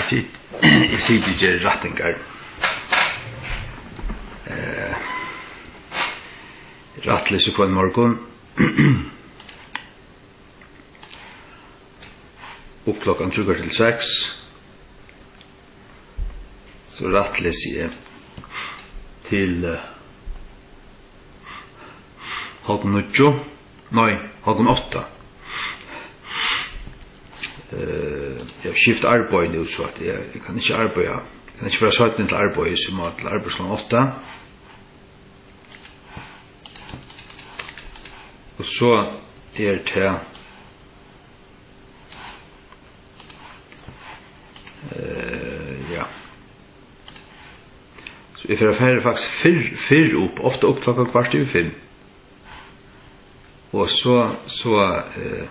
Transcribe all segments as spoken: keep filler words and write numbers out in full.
Sit-, eg siti og geri rættingar. Eh, rættlesi hvønn morgun. Upp klokkan trý korter til seks. So rættlesi eg til, eh, hálvgum níggju. Nei, hálvgum átta. Eh, eg havi skift arbeiði nú, so at eg, eg kann ikki arbeiða. Eg kann ikki fara seinni til arbeiðis, eg má til arbeiðis klokkan átta. Og so er tað, eh, ja. So eg fari at fara faktiskt fyrr, fyrr upp, ofta upp klokkan kvart yvir fimm. Og so, so, eh,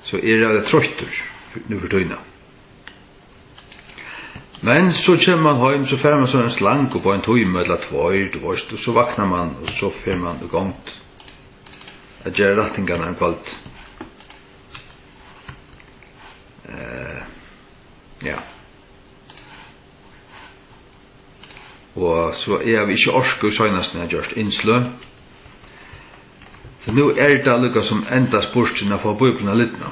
so eri eg troyttur nú fyri tíðina. Men so kemur mann heim, so fær mann so ein slang upp á ein tíma ella tveir, tú veist, og so vaknar mann, og so fer mann í gongd at gera rættingarnar um kvøldið. Eh, ja. Og so eg havi ikki orku í seinastuni at gjørt innsløg. So nú er tað líka sum enda spurturin at fáa Bíbliuna lidna.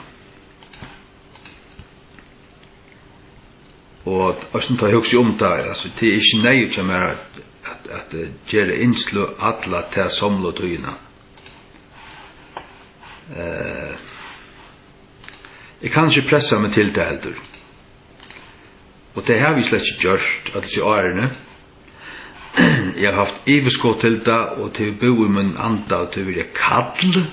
Og eisini tá eg hugsi um tað, altso, tað er ikki neyðugt hjá mær at, at, at, eh, gera innsløg alla ta somlu tíðina. Eh, eg kann ikki pressa meg til tað heldur. Og tað havi eg slett ikki gjørt øll hesi árini. Eg havi havt yvirskot til tað, og tað hevur búð í mínum anda, og tað hevur verið eitt kall.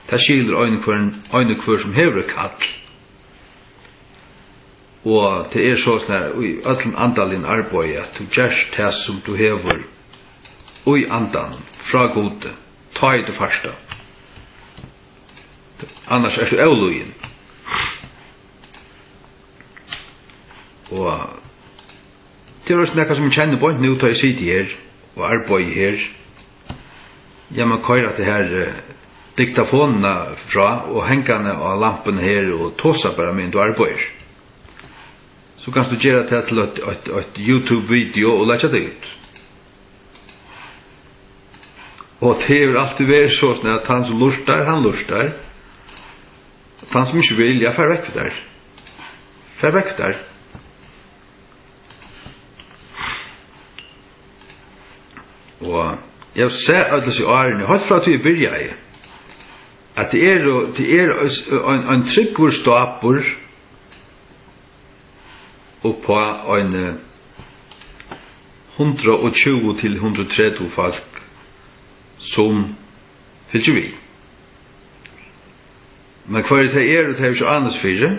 Tað skilur ein og hvør, ein og hvør sum hevur eitt kall. Og tað er soleiðis í øllum andaligum arbeiði, at tú gert tað, sum tú hevur í andanum frá Gudi, tá ið tú fært tað. Annars ert tú ólýðin. Og tað er eisini nakað, sum eg kenni beint nú, tá eg siti her og arbeiði her. Ja, man koyrir hatta her, eh, diktafonina frá og hanga hana á lampuna her og tosa bara meðan tú arbeiðir. So kanst tú gera tað til eitt, eitt, eitt YouTube-video og leggja tað út. Og tað hevur altíð verið soleiðis, at tann sum lurtar, hann lurtar. Tann sum ikki vil, ja, far vekk við tær. Far vekk við tær. Og eg havi sæð øll hesi árini, heilt frá tí eg byrjaði, at tað er, tað er ein, ein, ein tryggur stápur upp á ein, eh, hundrað og tjúgu til hundrað og tretivu fólk, sum fylgja við. Men hvørji tey eru, tað havi eg ikki ánilsi fyri.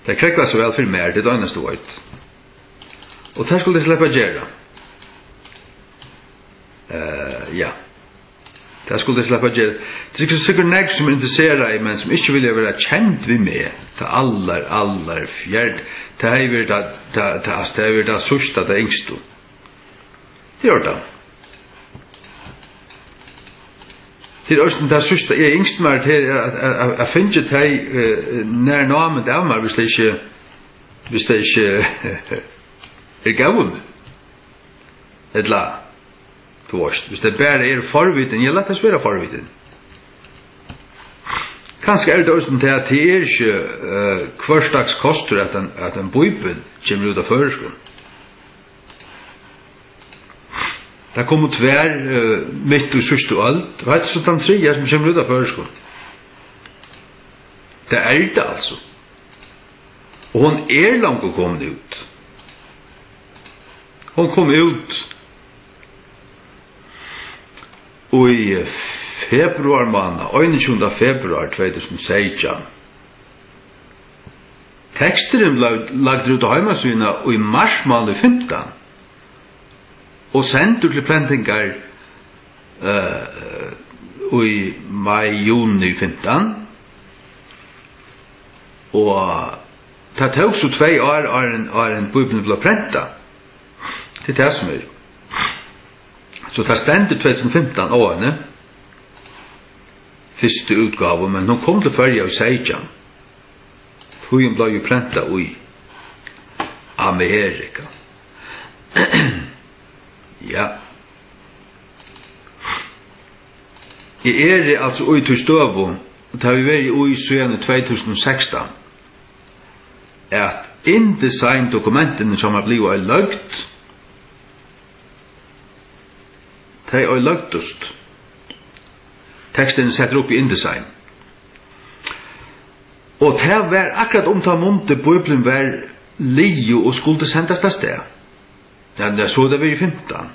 Tey krógva seg væl fyri mær, tað er tað einasta, eg veit. Og tað skuldi eg sleppa at gera. Eh, ja. Tað skuldi eg sleppa at gera. Tað er sikkurt nógv, sum er interesseraði, men sum ikki vilja vera kend við meg. Tað allar, allar fjørð. Tað hevði verið tað, tað, tað, altso, tað hevði verið tað síðsta, tað yngstu. Tað er tað. Tað er eisini tað síðsta, eg ynskti mær, tað er at, at, at, at fingið tey, eh, nær námund av mær, hvis tey ikki, hvis tey ikki eru góð við meg. Ella, tú veist, hvis tey bara eru forvitin, ja, lat tey vera forvitin. Kanska er tað eisini tað, at tað er ikki, eh, hvørsdags kostur, at ein, at ein bíbel kemur út á føroyskum. Tað komu tvær, eh, mitt í síðstu øld. Hvat er so tann triðja, sum kemur út á føroyskum? Tað er tað, altso. Og hon er longu komin út. Hon kom út í februar mánað, einogtjúgunda februar tvey túsund og seytjan. Teksturin bleiv lagdur út á heimasíðuna í marsmánaði fimtan og sendur til prentingar, eh, í mai, juni fimtan. Og tað tók so tvey ár, áðrenn, áðrenn Bíblian bleiv prentað. Tað er tað, sum er. So tað stendur tvey túsund og fimtan á henni, fyrstu útgávu, men hon kom til Føroya í seytjan. Tíðin bleiv jú prentað í Amerika. Ja. Eg eri altso í tí støðu, og tað havi eg verið í síðan í tvey túsund og sekstan, at InDesign-dokumentini, sum har blivu oyðiløgd, tey oyðiløgdust. Teksturin er settur upp í InDesign. Og tað var akkurát um tann mundin, Bíblian var liðug og skuldi sendast avstað. Ja, ja, so hevur tað verið í fimtan.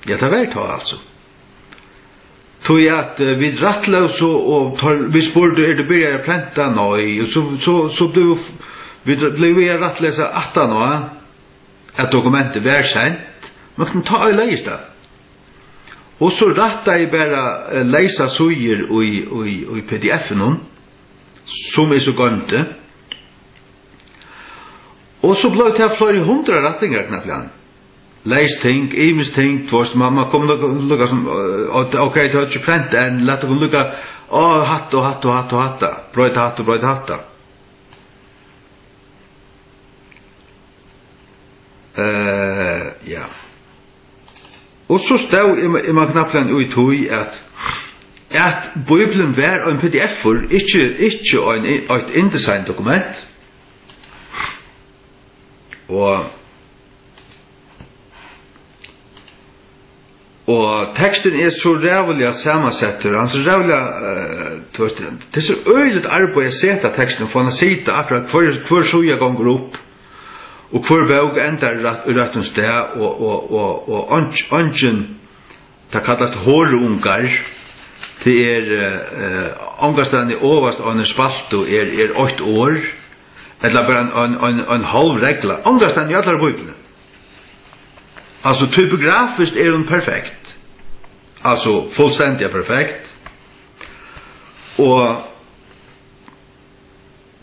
Ja, tað var tá, altso. Tí at, eh, vit rættlósu, og teir, vit spurdu: "Er tú byrjaður at prenta?" "Nei." Og so, so, so blivu, vit blivu við at rættlesa aftaná, at dokumentið var sent, men tá oyðilegðist tað. Og so rættaði eg bara, eh, leysar síður í, í, í P D F-inum, sum eg so goymdi. Og so bleiv tað fleiri hundrað rættingar knappliga. Leys ting, ymisk ting, tú veist, man, man kom líka, líka sum, eh, ok, ok, tað er ikki prent enn, lat okkum líka, á, hatta og hatta og hatta og hatta, broyta hatta og broyta hatta. Eh, ja. Og so stóð, eg, eg man knappliga í tí, at, at Bíblian var ein P D F-ur, ikki, ikki ein, eitt InDesign-dokument. Og Og teksturin er so ræðuliga samansettur, hann er so ræðuliga, eh, tú veist, tað er so øgiligt arbeiði at seta tekstin, fáa hann at sita akkurát, hvør, hvør síða gongur upp, og hvør bók endar í rætt, í rættum stað, og, og, og, og eingin, eingin, tað kallast horuungar, tað er, eh, eh, ongastaðni ovast á eini spaltu er, er eitt orð, ella bara ein, ein, ein, ein hálv regla, ongastaðni í allari Bíbliuni. Altso, typografiskt er hon perfekt. Altso, fullstendiga perfekt. Og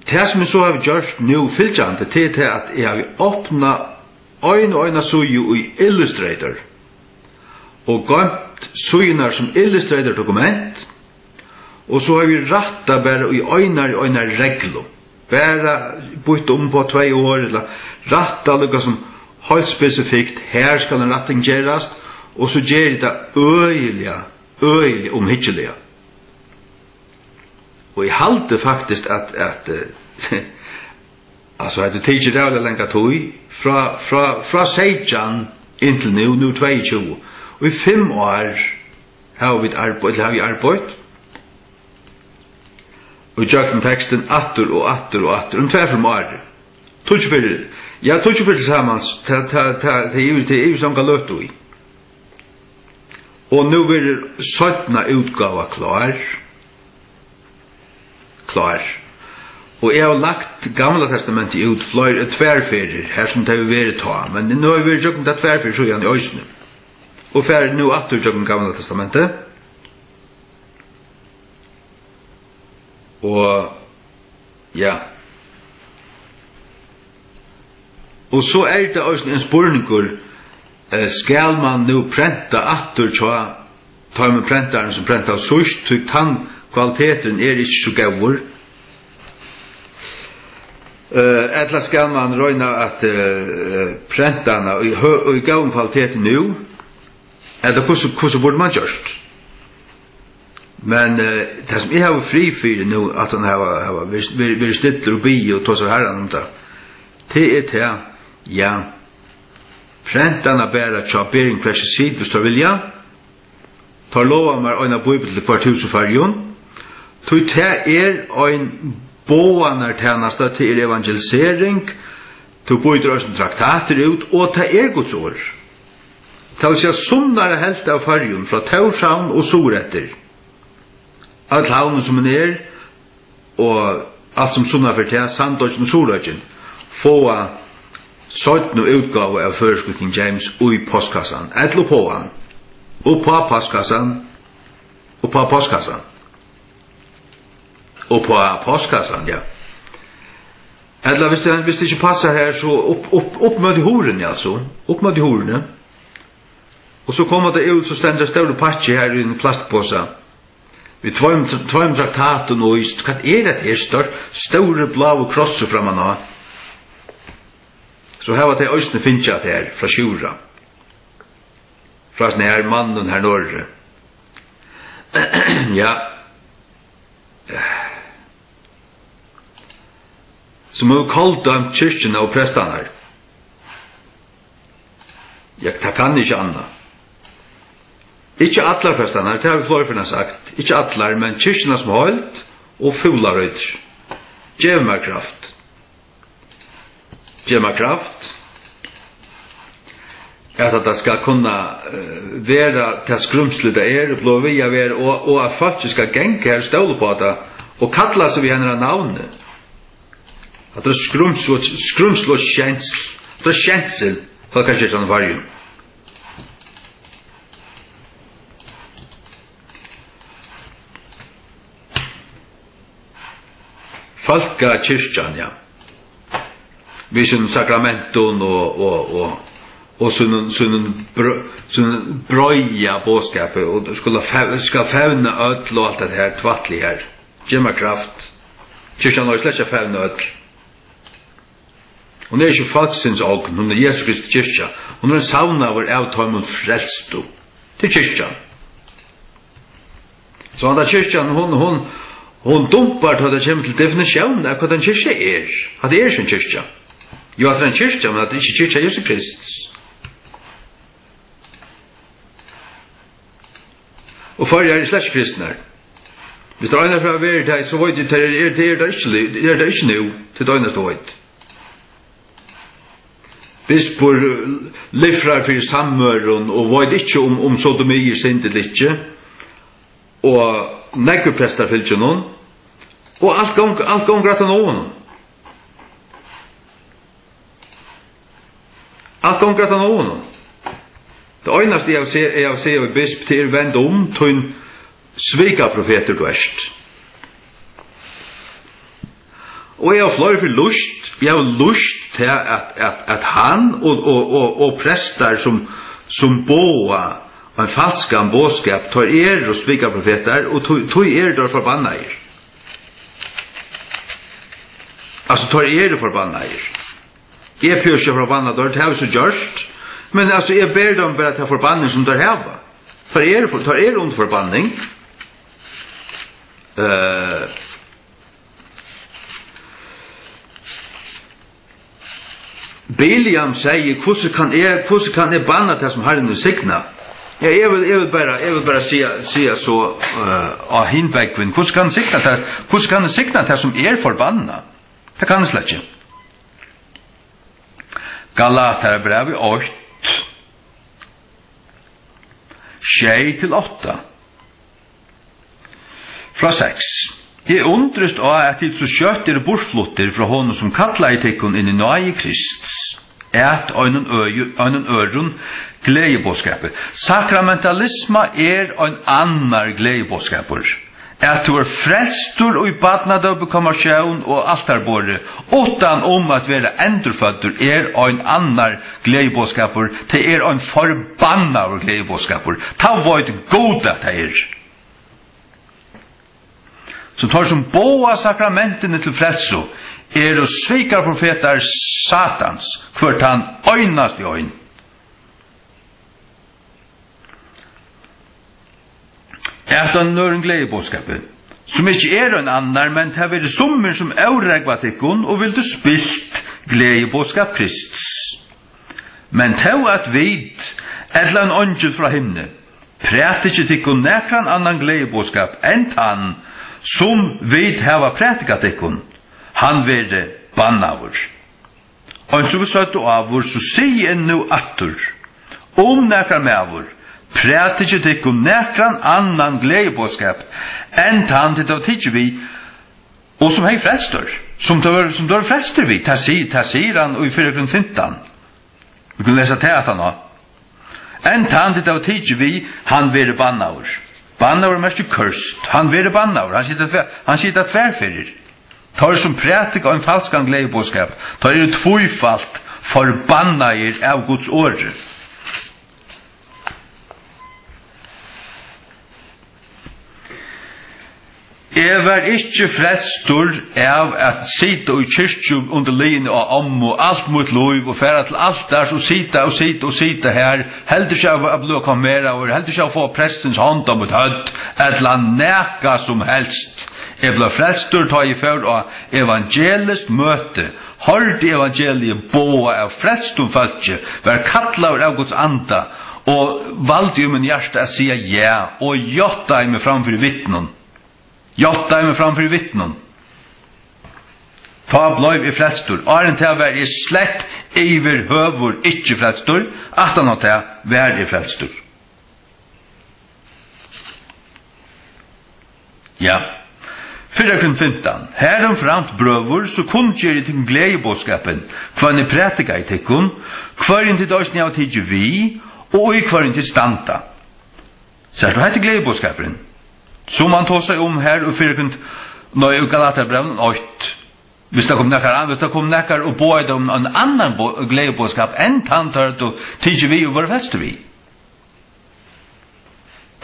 tað, sum eg so havi gjørt nú fylgjandi, tað er tað, at eg havi opnað ein og eina síðu í Illustrator og goymt síðurnar sum Illustrator-dokument, og so havi eg rættað bara í einari, einari reglu. Bara býtt um uppá tvey orð, ella rætta líka sum heilt spesifikt, her skal ein rætting gerast, og so geri eg tað øgiliga, øgiliga umhyggiliga. Og eg haldi faktiskt, at, at, eh, altso, hetta hevur tikið ræðuliga langa tíð, frá, frá, frá seytjan inntil nú, nú tveyogtjúgu. Og í fimm ár hava vit arbeitt, ella havi eg arbeitt, og gjøgnum tekstin aftur og aftur og aftur, um tvær, fimm ár. Tíggju ferðir, ja, tíggju ferðir til samans, tað, tað, tað, tað er yvir, tað er yvir sanga løtu í. Og nú verður seinna útgáva klár. Klár. Og eg havi lagt Gamla Testamentið út fleiri, tvær ferðir, har sum tað hevur verið tá. Men nú havi eg verið gjøgnum tað tvær ferðir síðani eisini. Og farið nú aftur gjøgnum Gamla Testamentið. Og, ja. Og so er tað eisini ein spurningur, eh, skal man nú prenta aftur hjá teimum prentarum, sum prentaðu síðst, tí tann kvaliteturin er ikki so góður? Eh, ella skal man royna at, eh, prenta hana í hø-, í góðum kvaliteti nú? Ella hvussu, hvussu burdi man gjørt? Men, eh, tað sum eg havi frið fyri nú, at hann hava, hava verið, verið, verið stillur og biðið og tosað við Harran um tað, tað er tað, ja, prenta hana bara hjá Bearing Press Receipt, viss teir vilja. Teir lova mær eina bíbel til hvørt hús í Føroyum, tí tað er ein boðanartænasta, tað er evangelisering, tú býtur eisini traktatir út, og tað er Guds orð. Tað vil siga, sunnara helvt av Føroyum, frá Tórshavn og suðureftir, øll havnir sum hon er, og alt sum sunnan fyri tað, Sandoyggin og Suðuroyggin, fáa seinnu útgávu av føroysku King James í postkassan, ella uppá hann, uppá postkassan, uppá postkassan, uppá postkassan, ja. Ella, viss tað, viss tað ikki passar her, so upp, upp, upp móti hurðini, altso. Upp móti hurðini. Og so koma tey út, so stendur ein stórur pakki her í einum plastposa. Við tveim, tveim traktatum og í, hvat er hetta her stór-, stóri bláu krossur framman á? So hava tey eisini fingið at her frá Sjúrða, frá sinum her mannin her norðuri. Ja. Sum hevur koldømt kirkjuna og prestarnar. Ja, tað kann ikki annað. Ikki allar prestarnar, tað havi eg fleiri ferðir sagt. Ikki allar, men kirkjuna sum heild og fúlar røtur. Gev mær kraft. Gev mær kraft. At tað skal kunna, eh, vera tað skrumslið tað er, og blíva við at vera, og, og at fólkið skal ganga har og stóla upp á tað, og kalla seg við hennara navni. At tað er skrumsl-, skrumsl og skensl. Tað er skensl, fólkakirkjan í Føroyum. Fólkakirkjan, ja. Við sínum sakramentum og, og, og, og sínum, sínum brø-, sínum breiða boðskapi, og skula fe-, skal fevna øll og alt tað her tvætlið her. Gev mær kraft. Kirkjan eigur slett ikki at fevna øll. Hon er ikki fólksins ogn, hon er Jesu Kristi kirkja. Hon er ein savnaður av teimum frelstu. Tað er kirkjan. So handa kirkjan, hon, hon, hon dumpar, tá tað kemur til definitión av hvat ein kirkja er. Hatta er ikki ein kirkja. Jú, hatta er ein kirkja, men hatta er ikki kirkja Jesu Krists. Og Føroyar eru slett ikki kristnar. Viss tað eina ferð verður tað, so veit eg, tað er, er, tað er tað ikki, tað er tað ikki nú, til tað einasta veit. Bispur, eh, lifrar fyri samvørum og veit ikki um, um sodomi er synd ella ikki. Og nógvir prestar fylgja honum. Og alt gongur, alt gongur aftan á honum. Alt gongur aftan á honum. Tað einasta eg havi seg, eg havi seg við bisp, tað er: Vend um, tín svikaprofetur tú ert. Og eg havi fleiri ferð lýst, eg havi lýst tað, at, at, at hann og, og, og, og prestar sum, sum boða ein falskan boðskap, teir eru svikaprofetar, og tí, tí eru teir forbannaðir. Altso, teir eru forbannaðir. Eg fari ikki at forbanna teir, tað havi eg so gjørt. Men altso, eg beri teimum bara ta forbanning, sum teir hava. Teir eru for-, teir eru undir forbanning. Eh, Bileam segði: Hvussu kann eg, hvussu kann eg banna tað, sum Harrin hevur signað? Ja, eg vil, eg vil bara, eg vil bara siga, siga so, eh, á hin bógvin: Hvussu kann hann signa tað, hvussu kann hann signa tað, sum er forbannað? Tað kann hann slett ikki. Galatarabrævið eitt, sjey til átta. Frá seks. Eg undrist á, at tit so skjótt eru burtfluttir frá honum, sum kallaði tykkum inn í náði Krists, at einum ø-, einum øðrum gleðiboðskapi. Sakramentalisma er ein annar gleðiboðskapur. At tú ert frelstur í barnadópi, konfirmatión og altarborði, uttan um at vera endurføddur, er ein annar gleðiboðskapur. Tað er ein forbannaður gleðiboðskapur. Tað veit Gud, at tað er. So teir, sum boða sakramentini til frelsu, eru svikaprofetar Satans, hvør tann einasti ein. At einum øðrum gleðiboðskapi, sum ikki er ein annar, men tað verið summir, sum órógva tykkum og vildu spilt gleðiboðskap Krists. Men tó at vit, ella ein eingil frá himni, prætiki tykkum nakran annan gleðiboðskap enn tann, sum vit hava prætikað tykkum, hann verði bannaður. Eins og vit søgdu áður, so sigi eg nú aftur: Um nakar maður prætikir tykkum nakran annan gleðiboðskap enn tann, tit hava tikið við, og sum hann er frelstur, sum teir vóru, sum teir vóru frelstir við, tað sig-, tað sigur hann í fyrra Korint fimtan. Vit kunnu lesa tað aftan á. Enn tann, tit hava tikið við, hann verður bannaður. Bannaður merkir cursed. Hann verður bannaður. Hann situr tvær, hann situr tvær ferðir. Teir, sum prætika ein falskan gleðiboðskap, teir eru tvífalt forbannaðir av Guds orði. Eg var ikki frelstur av at sita í kirkju undir liðini á ommu alt mítt lív og fara til altars og sita og sita og sita har, heldur ikki av at blíva konfirmeraður, heldur ikki av at fáa prestins hond á mítt høvd, ella nakað sum helst. Eg bleiv frelstur, tá eg fór á evangeliskt møti, hoyrdi evangeliið boðað av frelstum fólki, var kallaður av Guds anda og valdi í mínum hjarta at siga ja og játtaði meg fram fyri vitnum. Játtaði meg fram fyri vitnum. Tá bleiv eg frelstur. Áðrenn tað var eg slett yvirhøvur ikki frelstur. Aftan á tað var eg frelstur. Ja. Fyrra Korint fimtan. Harumframt, brøður, so kunngeri eg tykkum gleðiboðskapin, hvønn eg prædikaði tykkum, hvørjum tit eisini hava tikið við, og í hvørjum tit standa. Sært tú, hetta er gleðiboðskapurin, sum hann tosar um her í fyrra Korint, nei, í Galatarbrævinum eitt. Hvis tað kom nakar an-, hvis tað kom nakar og boðaði um ein annan bo-, gleðiboðskap enn tann, teir høvdu tikið við og vóru frelstir við,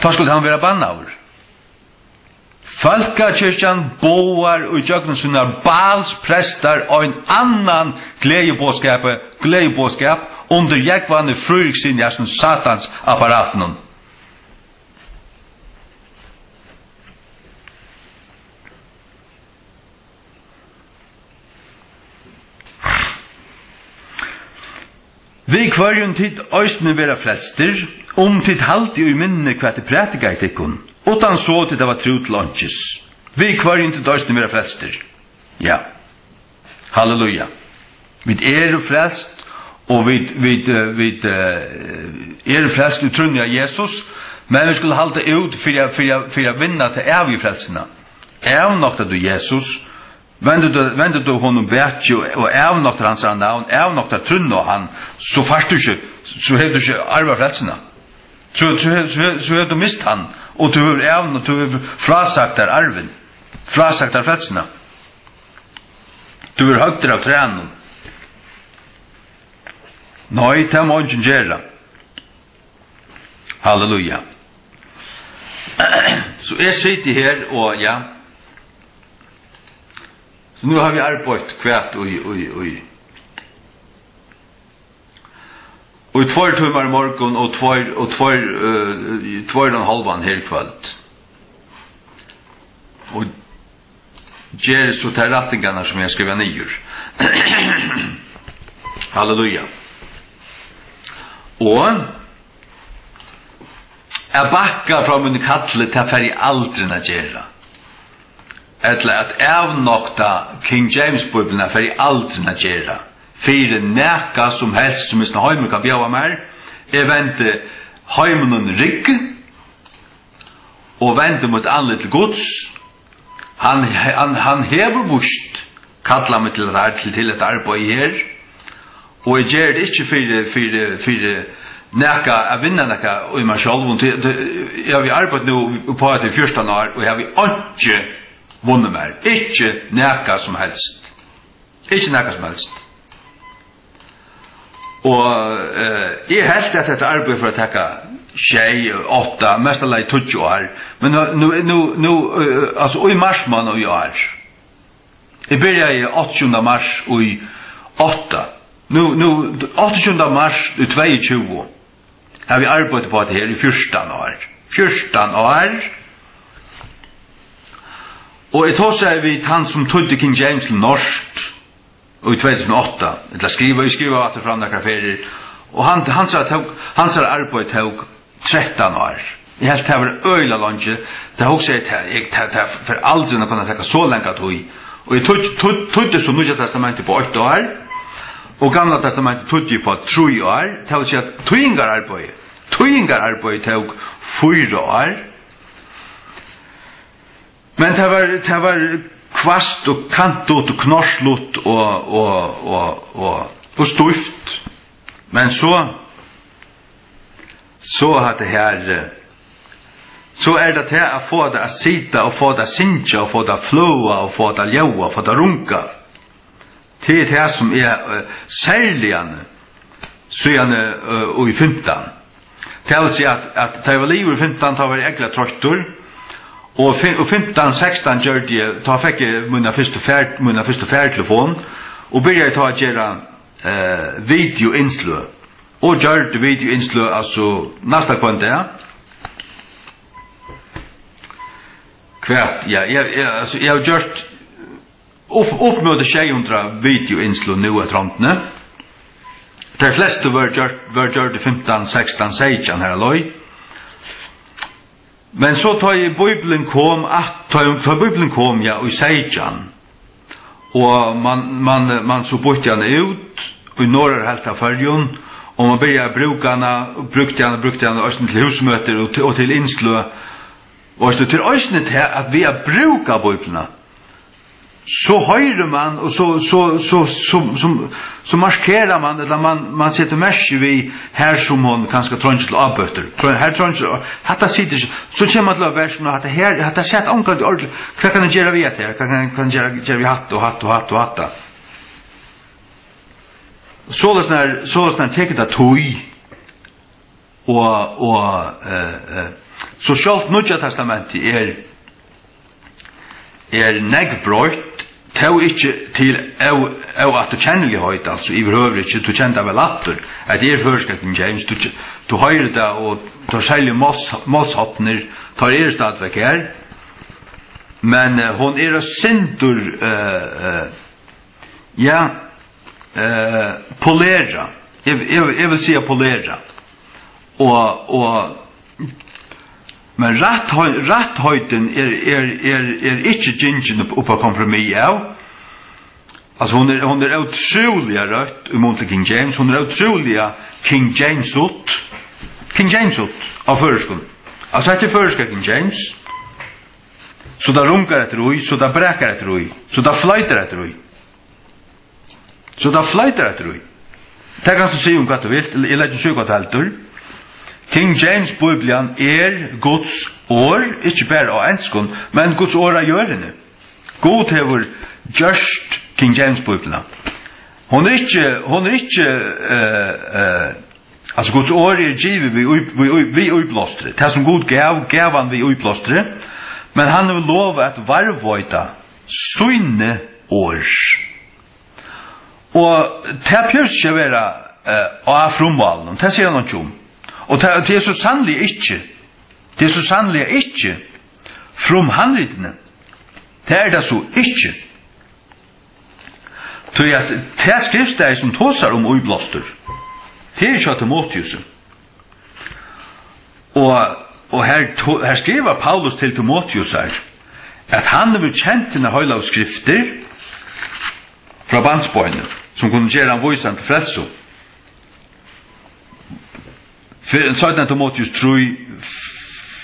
tá skuldi hann vera bannaður. Fólkakirkjan boðar í gjøgnum sínar Baals prestar ein annan gleðiboðskap, gleðiboðskap undir jógvandi fríríkssinni av Satans apparatinum. Við hvørjum tit eisini verða frelstir, um tit haldið í minni, hvat eg prædikaði tykkum, uttan so tit hava trú til einkis. Við hvørjum tit eisini verða frelstir. Ja. Halleluja. Vit eru frelst, og vit, vit, eh, vit, eh, eru frelst í trúnni á Jesus, men vit skulu halda út fyri at, fyri at, fyri at vinna ta ævigu frelsuna. Avnoktar tú Jesus, vendir tú, vendir tú honum bakið og, og avnoktar hansara navn, avnoktar trúnna á hann, so fært tú ikki, so hevur tú ikki arvað frelsuna. So, so, so, so hevur tú mist hann, og tú hevur avn-, tú hevur frásagt tær arvin, frásagt tær frelsuna. Tú verður høgdur av trænum. Nei, tað má eingin gera. Halleluja. So eg siti her og, ja. So nú havi eg arbeitt hvat í, í, í, í tveir tímar í morgun og tveir, og tveir, øh, tveir og ein hálvan her í kvøld. Og geri so tær rættingarnar, sum eg skrivaði niður. Halleluja. Og at bakka frá mínum kalli, tað fari eg aldrin at gera. Ella at avnokta King James Bíbliuna fari eg aldrin at gera. Fyri nakað sum helst, sum hesin heimur kann bjóða mær, eg vendi heiminum rygg og vendi mítt andlit til Guds. Hann, hann, hann hevur víst kallað meg til, til, til hetta arbeiði her, og eg geri tað ikki fyri, fyri, fyri nakað, at vinna nakað í mær sjálvum. Tí, tí, eg havi arbeitt nú upp á hetta í fjúrtan ár, og eg havi einki vunnið mær, ikki nakað sum helst. Ikki nakað sum helst. Og, eh, eg helt, at hetta arbeiði fór at taka sjey, átta, mesta lagi tíggju ár. Men nú, nú, nú, nú, eh, altso, í marsmánað í ár. Eg byrjaði áttaogtjúgunda mars í átta. Nú, nú, áttaogtjúgunda mars í tveyogtjúgu. Havi arbeitt upp á hetta her í fjúrtan ár. Fjúrtan ár. Og eg tosaði við tann, sum týddi King James til norskt í tvey túsund og átta, ella skrivaði, eg skrivaði aftur fram nakrar ferðir, og hann, hansara tók, hansara arbeiði tók trettan ár. Eg helt, tað var øgiliga leingi. Tað hugsaði eg, tað, eg, tað, tað fer aldrin at kunna taka so langa tíð. Og eg týddi, týddi, týddi so Nýggja Testamentið upp á eitt ár, og Gamla Testamentið týddi eg upp á trý ár. Tað vil siga, týðingararbeiði, týðingararbeiði tók fýra ár. Men tað var, tað var hvasst og kantut og knorrlut og, og, og, og, og stívt. Men so, so hatta her, eh, so er tað tað at fáa tað at sita og fáa tað at syngja og fáa tað at fløga og fáa tað at ljóða og fáa tað at runga. Tað er tað, sum eg, eh, serliga síðani, eh, í fimtan. Tað vil siga, at, at tá eg var liðugur í fimtan, tá var eg ógvuliga troyttur, Og fim-, og fimtan sekstan gjørdi eg, tá fekk eg mína fyrstu far-, mína fyrstu fartelefon, og byrjaði tá at gera, eh, videoinnsløg. Og gjørdi videoinnsløg, altso, næstan hvønn dag. Hvat? Ja, eg, eg, altso, eg havi gjørt upp, upp móti sjey hundrað videoinnsløg nú eftir hondini. Tey flestu vóru gjørd, vóru gjørd í fimtan, sekstan, seytjan har leið. Men so tá ið Bíblian kom, at, tá, tá Bíblian kom, ja, í seytjan, og man, man, man so býtti hana út í norðurhelvt av Føroyum, og man byrjaði at brúka hana, brúkti hana, brúkti hana eisini til húsmøtir og til, og til innsløg. Og veitst tú, tað er eisini tað, at við at brúka Bíbliuna, so hoyrir man, og so, so, so, so, so, so markerar man, ella man, man setir merki við, har sum hon kanska treingir til ábøtur. Tre-, har treingir, hatta situr ikki, so kemur man til at vera sum, hatta her, hatta sat ongantíð ordiliga, hvat kann eg gera við hatta her? Hvat kann, kann eg gera, gera við hatta og hatta og hatta og hatta? Soleiðis nær, soleiðis nær tekur tað tíð. Og, og, eh, eh, so sjálvt Nýggja Testamentið er, er nógv broytt, tó ikki til ó-, óafturkenniligheit, altso yvirhøvur ikki, tú kennir tað væl aftur, at tað er føroyska King James, tú ke-, tú hoyrir tað, og teir serligu máls-, málshornir, teir eru stadigvæk her, men, eh, hon er eitt sindur, eh, eh, Ja, eh, polera. Eg, eg, eg vil siga polera. Og, og, men rætthei-, rættheitin er, er, er, er ikki gingin upp, upp á kompromiss av. Altso, hon er, hon er ótrúliga røtt í mun til King James. Hon er ótrúliga King James-ut. King James-ut á føroyskum. Altso, hetta er føroyska King James. So tað rungar eftir í, so tað brakar eftir í, so tað floytar eftir í. So tað floytar eftir í. Tað kanst tú siga um hvat tú vilt, eg leggi ikki í hvat heldur. King James Bíblian er Guds orð, ikki bara á enskum, men Guds orð á jørðini. Gud hevur gjørt King James Bíbliuna. Hon er ikki, hon er ikki, eh, eh, Altso, Guds orð er givið við í-, við í-, við íblástri. Tað, sum Gud gav, gav hann við íblástri. Men hann hevur lov at varðveita síni orð. Og tað behøvist ikki at vera, eh, á frummálinum. Tað sigur hann einki um. Og tað, tað er so sanniliga ikki. Tað er so sanniliga ikki frumhandritini. Tað er tað so ikki. Tí at tað skriftstaðið, sum tosar um íblástur, tað er hjá Timoteus. Og, og her to-, her skrivar Paulus til Timoteusar, at hann hevur kent hinar heilagu skriftir frá barnsbeini, sum kunnu gera hann vísan til frelsu. Fyri, seinna Timoteus trý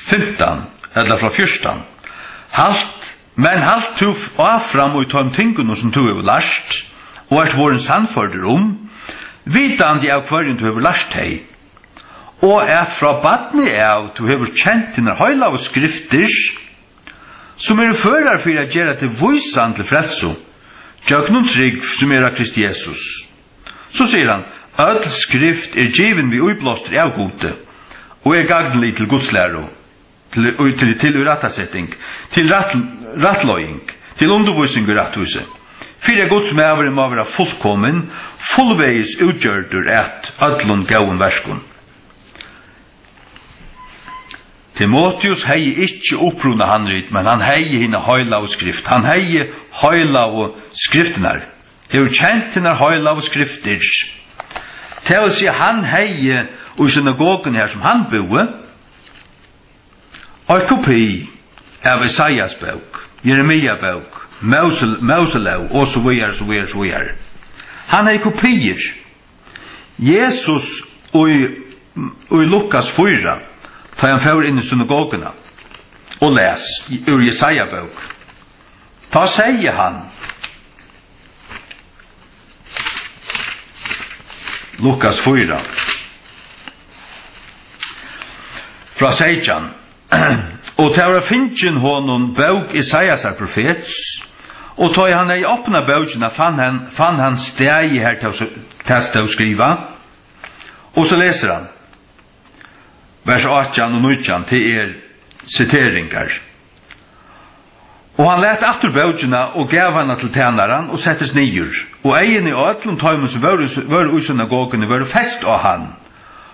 fimtan, ella frá fjúrtan. Halt, men halt tú f-, áfram í teimum tingunum, sum tú hevur lært, og ert vorðin sannførdur um, vitandi av hvørjum tú hevur lært tey, og at frá barni av tú hevur kent hinar heilagu skriftir, sum eru førar fyri at gera teg vísan til frelsu, gjøgnum trúgv, sum er á Krist Jesus. So sigur hann, øll skrift er givin við íblástri av Gudi, og er gagnlig til Guds læru, til, til, til írættaseting, til rætt, rættleiðing, til undirvísing í rættvísi, fyri at Guds maður má vera fullkomin, fullvegis útgjørdur at øllum góðum verkum. Timoteus hevði ikki upprunahandrit, men hann hevði hina heilagu skrift. Hann hevði heilagu skriftirnar. Hevur kent hinar heilagu skriftir. Tað vil siga, hann hevði í synagoguni, har sum hann búði, eitt kopi av Esaias bók, Jeremia bók, Móse-, Móselóg, og so víðari, so víðari, so víðari. Hann hevði kopiir. Jesus í, í Lukas fýra, tá hann fór inn í synagoguna og las úr Jesaja bók, tá segði hann, Lukas fýra, frá seytjan, Og tað var fingin honum bók Esaiasar profets, og tá ið hann hevði opnað bókina, fann hann, fann hann staðið har tað, tað stóð skrivað, og so lesur hann vers átjan og nítjan, tað er siteringar. Og hann læt aftur bókina og gav hana til tænaran og settist niður. Og eyguni á øllum teimum, sum vóru, vóru í synagoguni, vóru fest á hann.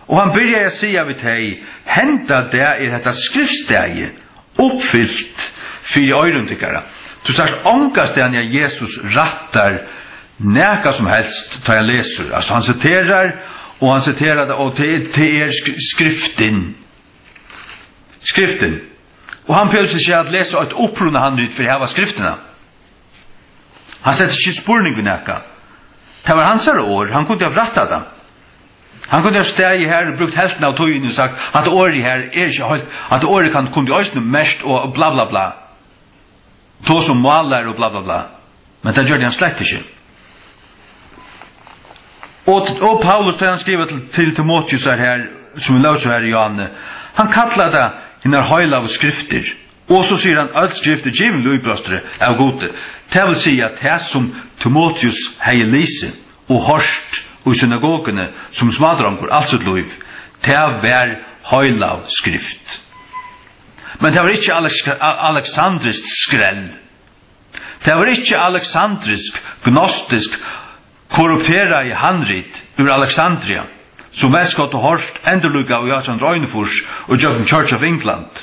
Og hann byrjaði at siga við tey: Henda dag er hetta skriftstaðið uppfylt fyri oyrum tykkara. Tú sært ongastaðni, at Jesus rættar nakað sum helst, tá hann lesur. Altso, hann siterar, og hann siterar tað, og tað er, tað er skri-, skriftin. Skriftin. Og hann behøvdi ikki at lesa eitt upprunahandrit fyri at hava skriftina. Hann setti ikki spurning við nakað. Tað var hansara orð, hann kundi havt rættað tað. Hann kundi havt staðið her og brúkt helvtina av tíðini og sagt: Hatta orðið her er ikki heilt, hatta orðið kann, kundi eisini merkt og bla, bla, bla. Tosa um mállæru og bla, bla, bla. Men tað gjørdi hann slett ikki. Og, og Paulus, tá hann skrivar til, til Timoteusar her, sum vit lósu her í Johanne, hann kallar tað hinar heilagu skriftir. Og so sigur hann: Øll skrift er givin lívbróstri av Gudi. Tað vil siga, at tað, sum Timoteus hevði lisið og hoyrt í synagoguni sum smádrongur alt sítt lív, tað var heilag skrift. Men tað var ikki Alex-, a-, aleksandriskt skrell. Tað var ikki aleksandrisk, gnostisk, korrupteraði handrit úr Alexandria, sum Westcott og Hort endurlíkaðu í átjan hundrað og einogfýrs og gjøgnum Church of England,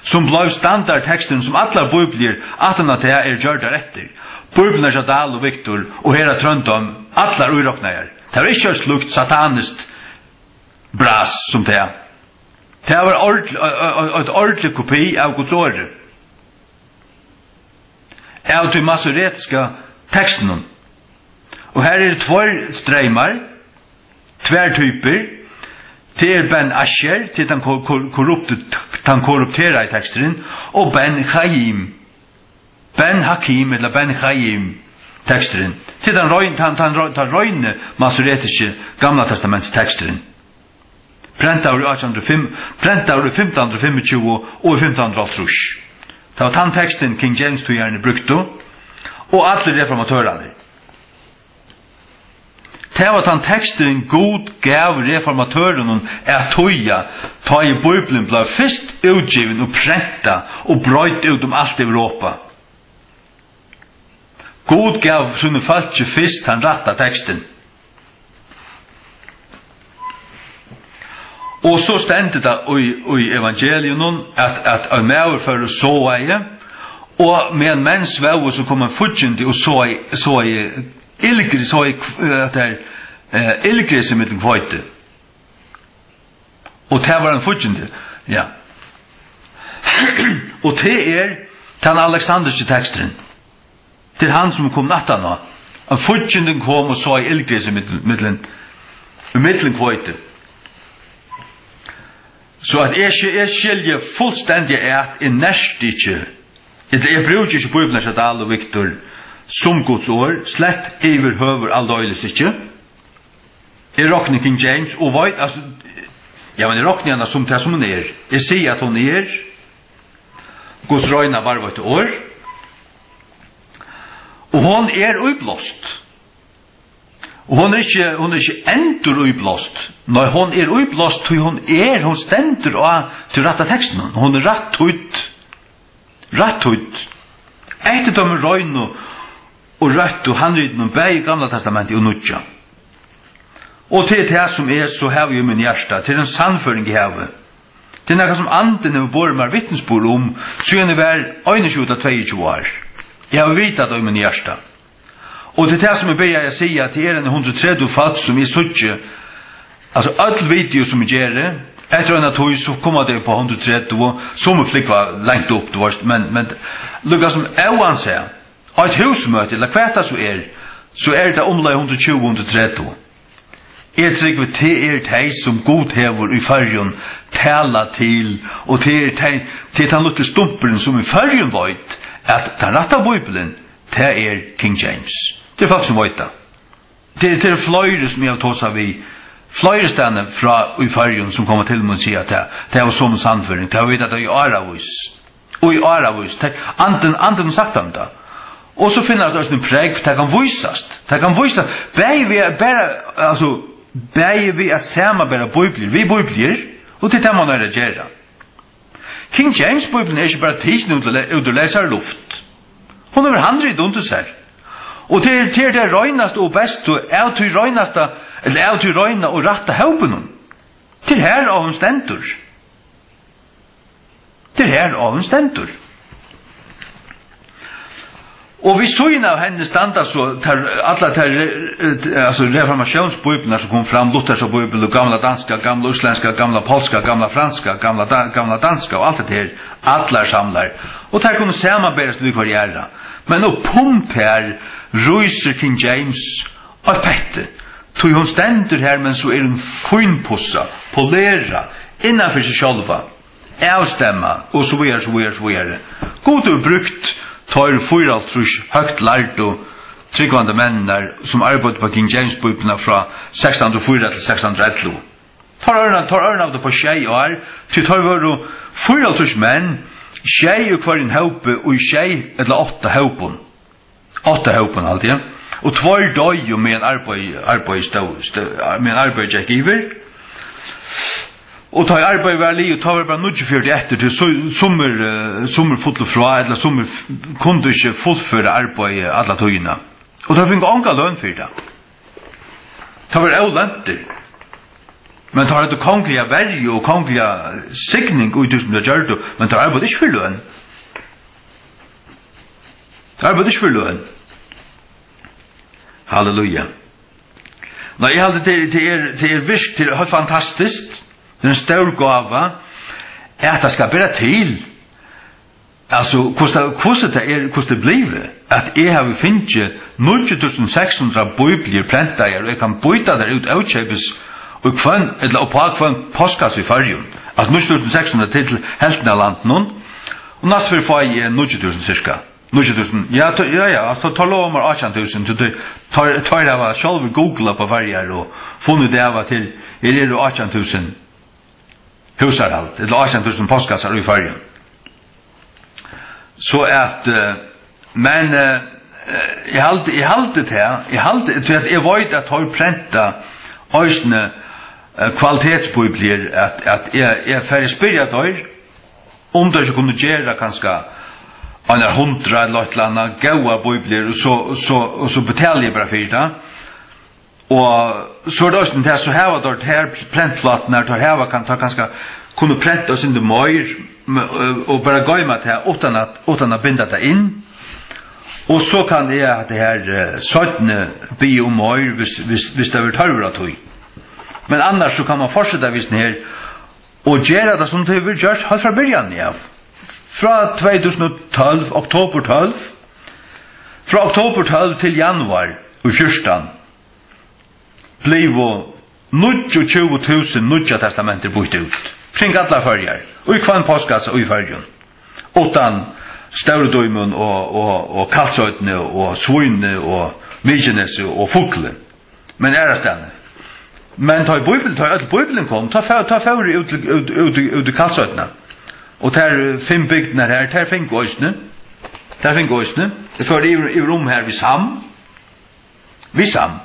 sum bleiv standardteksturin, sum allar bíbliur aftan á tað eru gjørdar eftir. Bíbliurnar hjá Dahl og Victor og Hera Trøndheim, allar íroknaðar. Tað var ikki eitt slíkt sataniskt bras sum tað. Tað var ordl-, ø-, ø-, ø-, eitt ordentligt kopi av Guds orði, av tí masoretiska tekstinum. Og her eru tveir streymar, tvær typur. Tað er Ben Asher, tað er tann kor-, kor-, korrupti-, tann korrupteraði teksturin, og Ben Chaim, Ben Hakim ella Ben Chaim teksturin. Tað er tann rein-, tann, tann rein-, tann reini masoretiski Gamla Testaments teksturin. Prentaður í átjan hundrað og fimm, prentaður í fimtan hundrað og fimmogtjúgu og í fimtan hundrað og hálvtrýss. Tað var tann tekstin King James-týðararnir brúktu, og allir reformatørarnir. Tað var tann teksturin, Gud gav reformatørunum at týða, tá ið Bíblian bleiv fyrst útgivin og prentað og breidd út um alt Europa. Gud gav sínum fólki fyrst tann rætta tekstin. Og so stendur tað í, í evangeliunum, at, at ein maður fór og sáaði, og meðan menn svóvu, so kom ein fíggindi og sáaði, sáaði ilgri-, sáaði hv-, eh, tað er, eh, ilgresi millum hveiti. Og tað var ein fíggindi, ja. Og tað er tann aleksandriski teksturin. Tað er hann, sum er komin aftan á. Ein fíggindi kom og sáaði ilgresi millum, millum, millum hveiti. So at eg ski-, eg skilji fullstendiga at eg nerti ikki, ella eg brúki ikki Bíbliuna hjá Dahl og Victor sum Guds orð, slett yvirhøvur aldeilis ikki. Eg rokni King James og veit, altso, ja, men eg rokni hana sum tað, sum hon er. Eg sigi, at hon er Guds reina, varðveitta orð. Og hon er íblást. Og hon er ikki, hon er ikki enduríblást. Nei, hon er íblást, tí hon er, hon stendur á tí rætta tekstinum. Hon er rætt týdd. Rætt týdd. Eftir teimum reinu og røttu handritunum, bæði í Gamla Testamenti og Nýggja. Og tað er tað, sum eg so havi í mínum hjarta. Tað er ein sannføring, eg havi. Tað er nakað, sum Andin hevur borið mær vitnisburð um, síðan eg var einogtjúgu til tveyogtjúgu ár. Eg havi vitað tað í mínum hjarta. Og tað er tað, sum eg byrjaði at siga, at tað er eini hundrað og tretivu fólk, sum eg síggi, altso, øll video, sum eg geri, eftir eina tíð, so koma tey upp á hundrað og tretivu, sum flúgva langt upp, tú veitst, men, men, líka sum óansæð, eitt húsmøti, ella hvat tað so er, so er tað umleið hundrað og tjúgu, hundrað og tretivu. Eg trúgvi, tað er tey, sum Gud hevur í Føroyum talað til, og tað er tey, tað er tann lítli stumpurin, sum í Føroyum veit, at tann rætta Bíblian, tað er King James. Tað er fólk, sum veit tað. Tað er, tað er fleiri, sum eg havi tosað við, fleiri staðni frá í Føroyum, sum koma til mín og siga, at tað, tað er somu sannføring, tað hava vit tað í áravís. Og í áravís. Tað, andin, andin hevur sagt teimum tað. Og so finna tey eisini prógv, tað kann vísast. Tað kann vísast, bæði við at bara, altso, bæði við at samanbera Bíbliur við Bíbliur, og tað er tað, man eigur at gera. King James Bíblian er ikki bara tikin út, út úr leysari luft. Hon hevur handrit undir sær. Og tað er, tað er tað reinasta og besta av tí reinasta, ella av tí reina og rætta hópinum. Tað er har, á hon stendur. Tað er har, á hon stendur. Og við síðuna av henni standa so tær, allar tær, eh, altso, reformatiónsbíbliurnar sum komu fram, Luthers bíbel, gamla danska, gamla íslendska, gamla polska, gamla franska, gamla da-, gamla danska og alt hetta her, allar samlar. Og tær kunnu samanberast við hvørja aðra. Men upp um tær rísur King James eitt petti, tí hon stendur har, men so er hon fínpussað, polerað, innan fyri seg sjálva, avstemmað, og so víðari, so víðari, so víðari. Gud hevur brúkt teir fýraoghálvtrýss høgt lærdu, trúgvandi menninar, sum arbeiddu upp á King James Bíbliuna frá sekstan hundrað og fýra til sekstan hundrað og ellivu. Teir ørna-, teir ørnaðu upp á sjey ár, tí teir vóru fýraoghálvtrýss menn, sjey í hvørjum hópi, í sjey ella átta hópum. Átta hópum, haldi eg. Og tveir doyðu, meðan arbeiði, arbeiði stóð, stóð, meðan arbeiðið gekk yvir. Og tá ið arbeiðið var liðugt, tá var bara níggjuogfjøruti eftir, tí su-, summir, eh, summir fullu frá, ella summir f-, kundu ikki fullføra arbeiðið alla tíðina. Og teir fingu onga løn fyri tað. Teir vóru óløntir. Men teir høvdu kongliga verju og kongliga signing í tí, sum teir gjørdu, men teir arbeiddu ikki fyri løn. Teir arbeiddu ikki fyri løn. Halleluja. Nei, eg haldi, tað er, tað er, tað er virk-, tað er heilt fantastiskt. Tað er ein stór gáva, at tað skal bera til. Altso, hvussu tað, hvussu tað er, hvussu tað er blivið, at eg havi fingið níggju túsund seks hundrað bíbliur prentaðar, og eg kann býta tær út ókeypis í hvønn, ella upp á hvønn postkassa í Føroyum. Altso, níggju túsund seks hundrað til, til helvtina av landinum, og næstu ferð fái eg níggju túsund cirka. Níggju túsund, ja, to-, ja, ja, altso, teir lova mær átjan túsund, tí teir, teir, teir hava sjálvir googlað upp á Føroyar og funnið út av, at her, her eru átjan túsund húsarhald, ella átjan túsund postkassar í Føroyum. So at, eh, men, eh, eh, eg haldi, eg haldi tað, eg haldi, tí at eg veit, at teir prenta eisini, eh, kvalitetsbíbliur, at, at eg, eg fari at spyrja teir, um teir ikki kunnu gera kanska einar hundrað ella eitt ella annað góðar bíbliur, og so, og so, og so betali eg bara fyri tað. Og so er tað eisini tað, so hava teir her prentpláturnar, teir hava kann-, teir kanska kunnu prenta eitt sindur meir, m-, og bara goyma tað uttan at, uttan at binda tað inn. Og so kann eg at tað her, eh, seinni biðja um meir, hvis, hvis, hvis tað verður tørvur á tí. Men annars so kann man fortseta við hesum her, og gera tað, sum tað hevur verið gjørt heilt frá byrjanini av. Frá tvey túsund og tólv, oktobur tólv, frá oktobur tólv til januar í fjúrtan, blivu níggjuogtjúgu túsund Nýggja Testamentir býtt út kring allar Føroyar, í hvønn postkassa í Føroyum, uttan Stóru Dímun og, og, og Kalsoynni og Svínoy og Mykinesi og Fugloy. Men aðrastaðni. Men tá ið Bíbel-, tá ið øll Bíblian kom, tá fó-, tá fór eg út til, út, út, út í Kalsoynna. Og tær, eh, fimm bygdirnar her, tær fingu eisini. Tær fingu eisini. Eg fór yvir, yvir um her við Sam. Við Sam.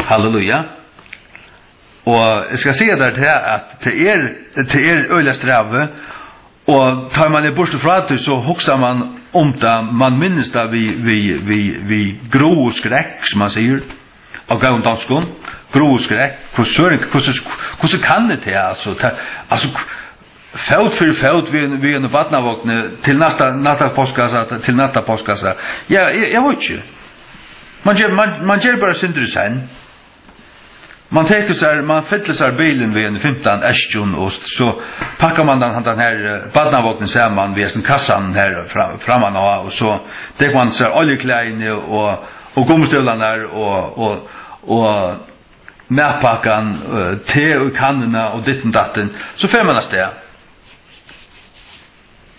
Halleluja. Og eg skal siga tær tað, at tað er, tað er øgiliga strævið, og tá man er burtur frá tí, so hugsar man um tað, man minnist tað við, við, við, við gru og skrekk, sum man sigur, á góðum donskum, gru og skrekk, hvussu, hvussu, hvussu kann eg tað, altso, tað, altso, fót fyri fót við, við einum barnavogni til næsta, næsta postkassa, til næsta postkassa. Ja, eg, eg veit ikki. Man ger, man, man ger bara eitt sindur í senn. Man tekur sær, man fyllir sær bilin við ein fimtan eskjum, og so pakkar man tann, tann her, eh, barnavognin saman við hesum kassan her fram, framman á, og so tekur man sær oljuklæðini og, og gummistivlarnar og, og, og matpakkan, eh, te í kannuna og ditten datten, so fer man avstað.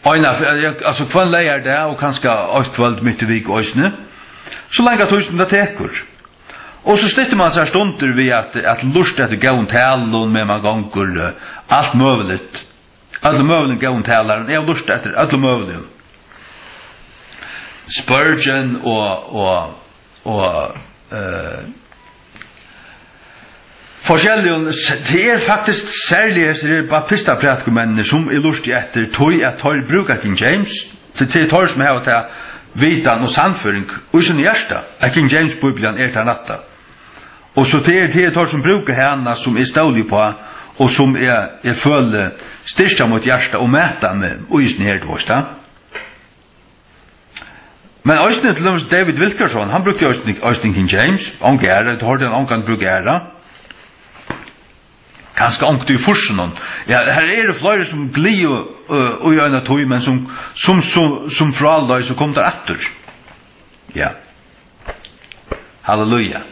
Eina fe-, altso, hvønn leygardag og kanska eitt kvøld mitt í viku eisini. So langa tíð sum tað tekur. Og so styttir man sær stundir við at, at lurta eftir góðum talum, meðan man gongur, eh, alt møguligt. Øllum møguligum góðum talarum. Eg havi lurtað eftir øllum møguligum. Spurgeon og, og, og, eh, Forskelligum, s-, tað er faktiskt serliga hesir her baptistaprædikumenninir, sum eg lurti eftir, tí at teir brúka King James. Tað, tað er teir, sum hava tað, vitan og sannføring í sínum hjarta, at King James Biblian er tann rætta. Og so tað er, tað er teir, sum brúka hana, sum eg stóli uppá, og sum eg, eg føli styrkja mítt hjarta og mata meg í sínum her, tú veist tað. Men eisini til dømis David Wilkerson, hann brúkti eisini, eisini King James, onga aðra, eg hoyrdi hann ongan brúka aðra. Kanska onkuntíð í fýrsunum. Ja, her eru fleiri, sum gliðu, øh, í eina tíð, men sum, sum, sum, sum frá leið, so komu teir aftur. Ja. Halleluja.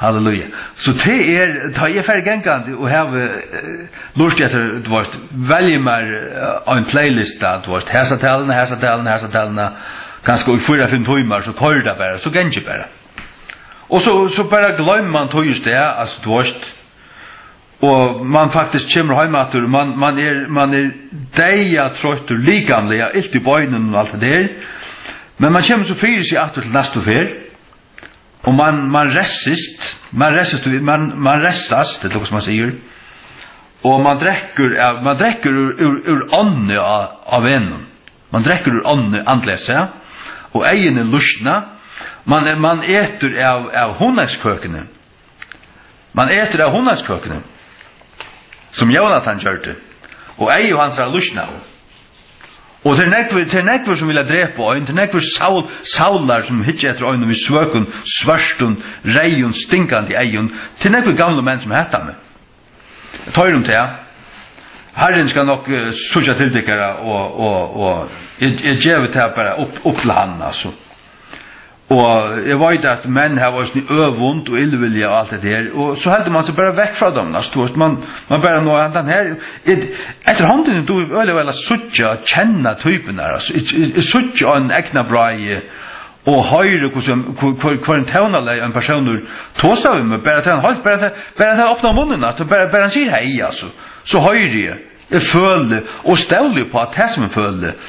Halleluja. So tað er, tá eg fari gangandi og havi, øh, lurtað eftir, tú veist, velji mær, øh, ein playlista, tú veist, hesa taluna, hesa taluna, hesa taluna, kanska í fýra, fimm tímar, so koyri tað bara, so gangi bara. Og so, so bara gloymir mann tíð og stað, altso, tú veist, og mann faktiskt kemur heim aftur, mann, mann er, mann er deyðatroyttur likamliga, ilt í beinunum og alt tað har, men mann kemur so fyri seg aftur til næstu ferð, og mann, mann ressist, mann ressist, mann, mann ressast, tað er tað, sum mann sigur, og mann drekkur av, mann drekkur úr, úr, úr ánni á, á vegnum. Mann drekkur úr ánni, andliga sæð, og eyguni lýsna. Mann, mann etur av, av hunangskøkuni. Mann etur av hunangskøkuni, sum Jónatan gjørdi, og eygu hansara lýsnaðu. Og tað eru nógvir, tað eru nógvir, sum vilja drepa ein, tað eru nógvir sál-, sálar, sum hyggja eftir einum við svøkum, svørtum, reyðum, stingandi eygum. Tað eru nógvir gamlir menn, sum hata meg. Teir um tað. Harrin skal nokk, eh, síggja til tykkara, og, og, og eg, eg gevi tað bara upp, upp til hann, altso. Og eg veit, at menn hava eisini øvund og illvilja og alt det her, og so heldur mann seg bara vekk frá teimum, altso, tú veist, mann, mann bara, nú, handan her, eg, eftir hondini dugi eg øgiliga væl at síggja og kenna typurnar, altso, eg, eg, eg síggi ein eygnabráði og hoyri, hvussu, hvør, hvør, hvørjum tónalagi ein persónur tosar við meg, bara tá hann helt, bara tá, bara tá hann opnar munnin, at bara, bara hann sigur hey, altso, so hoyri eg, eg føli og stóli upp á tað, sum eg føli,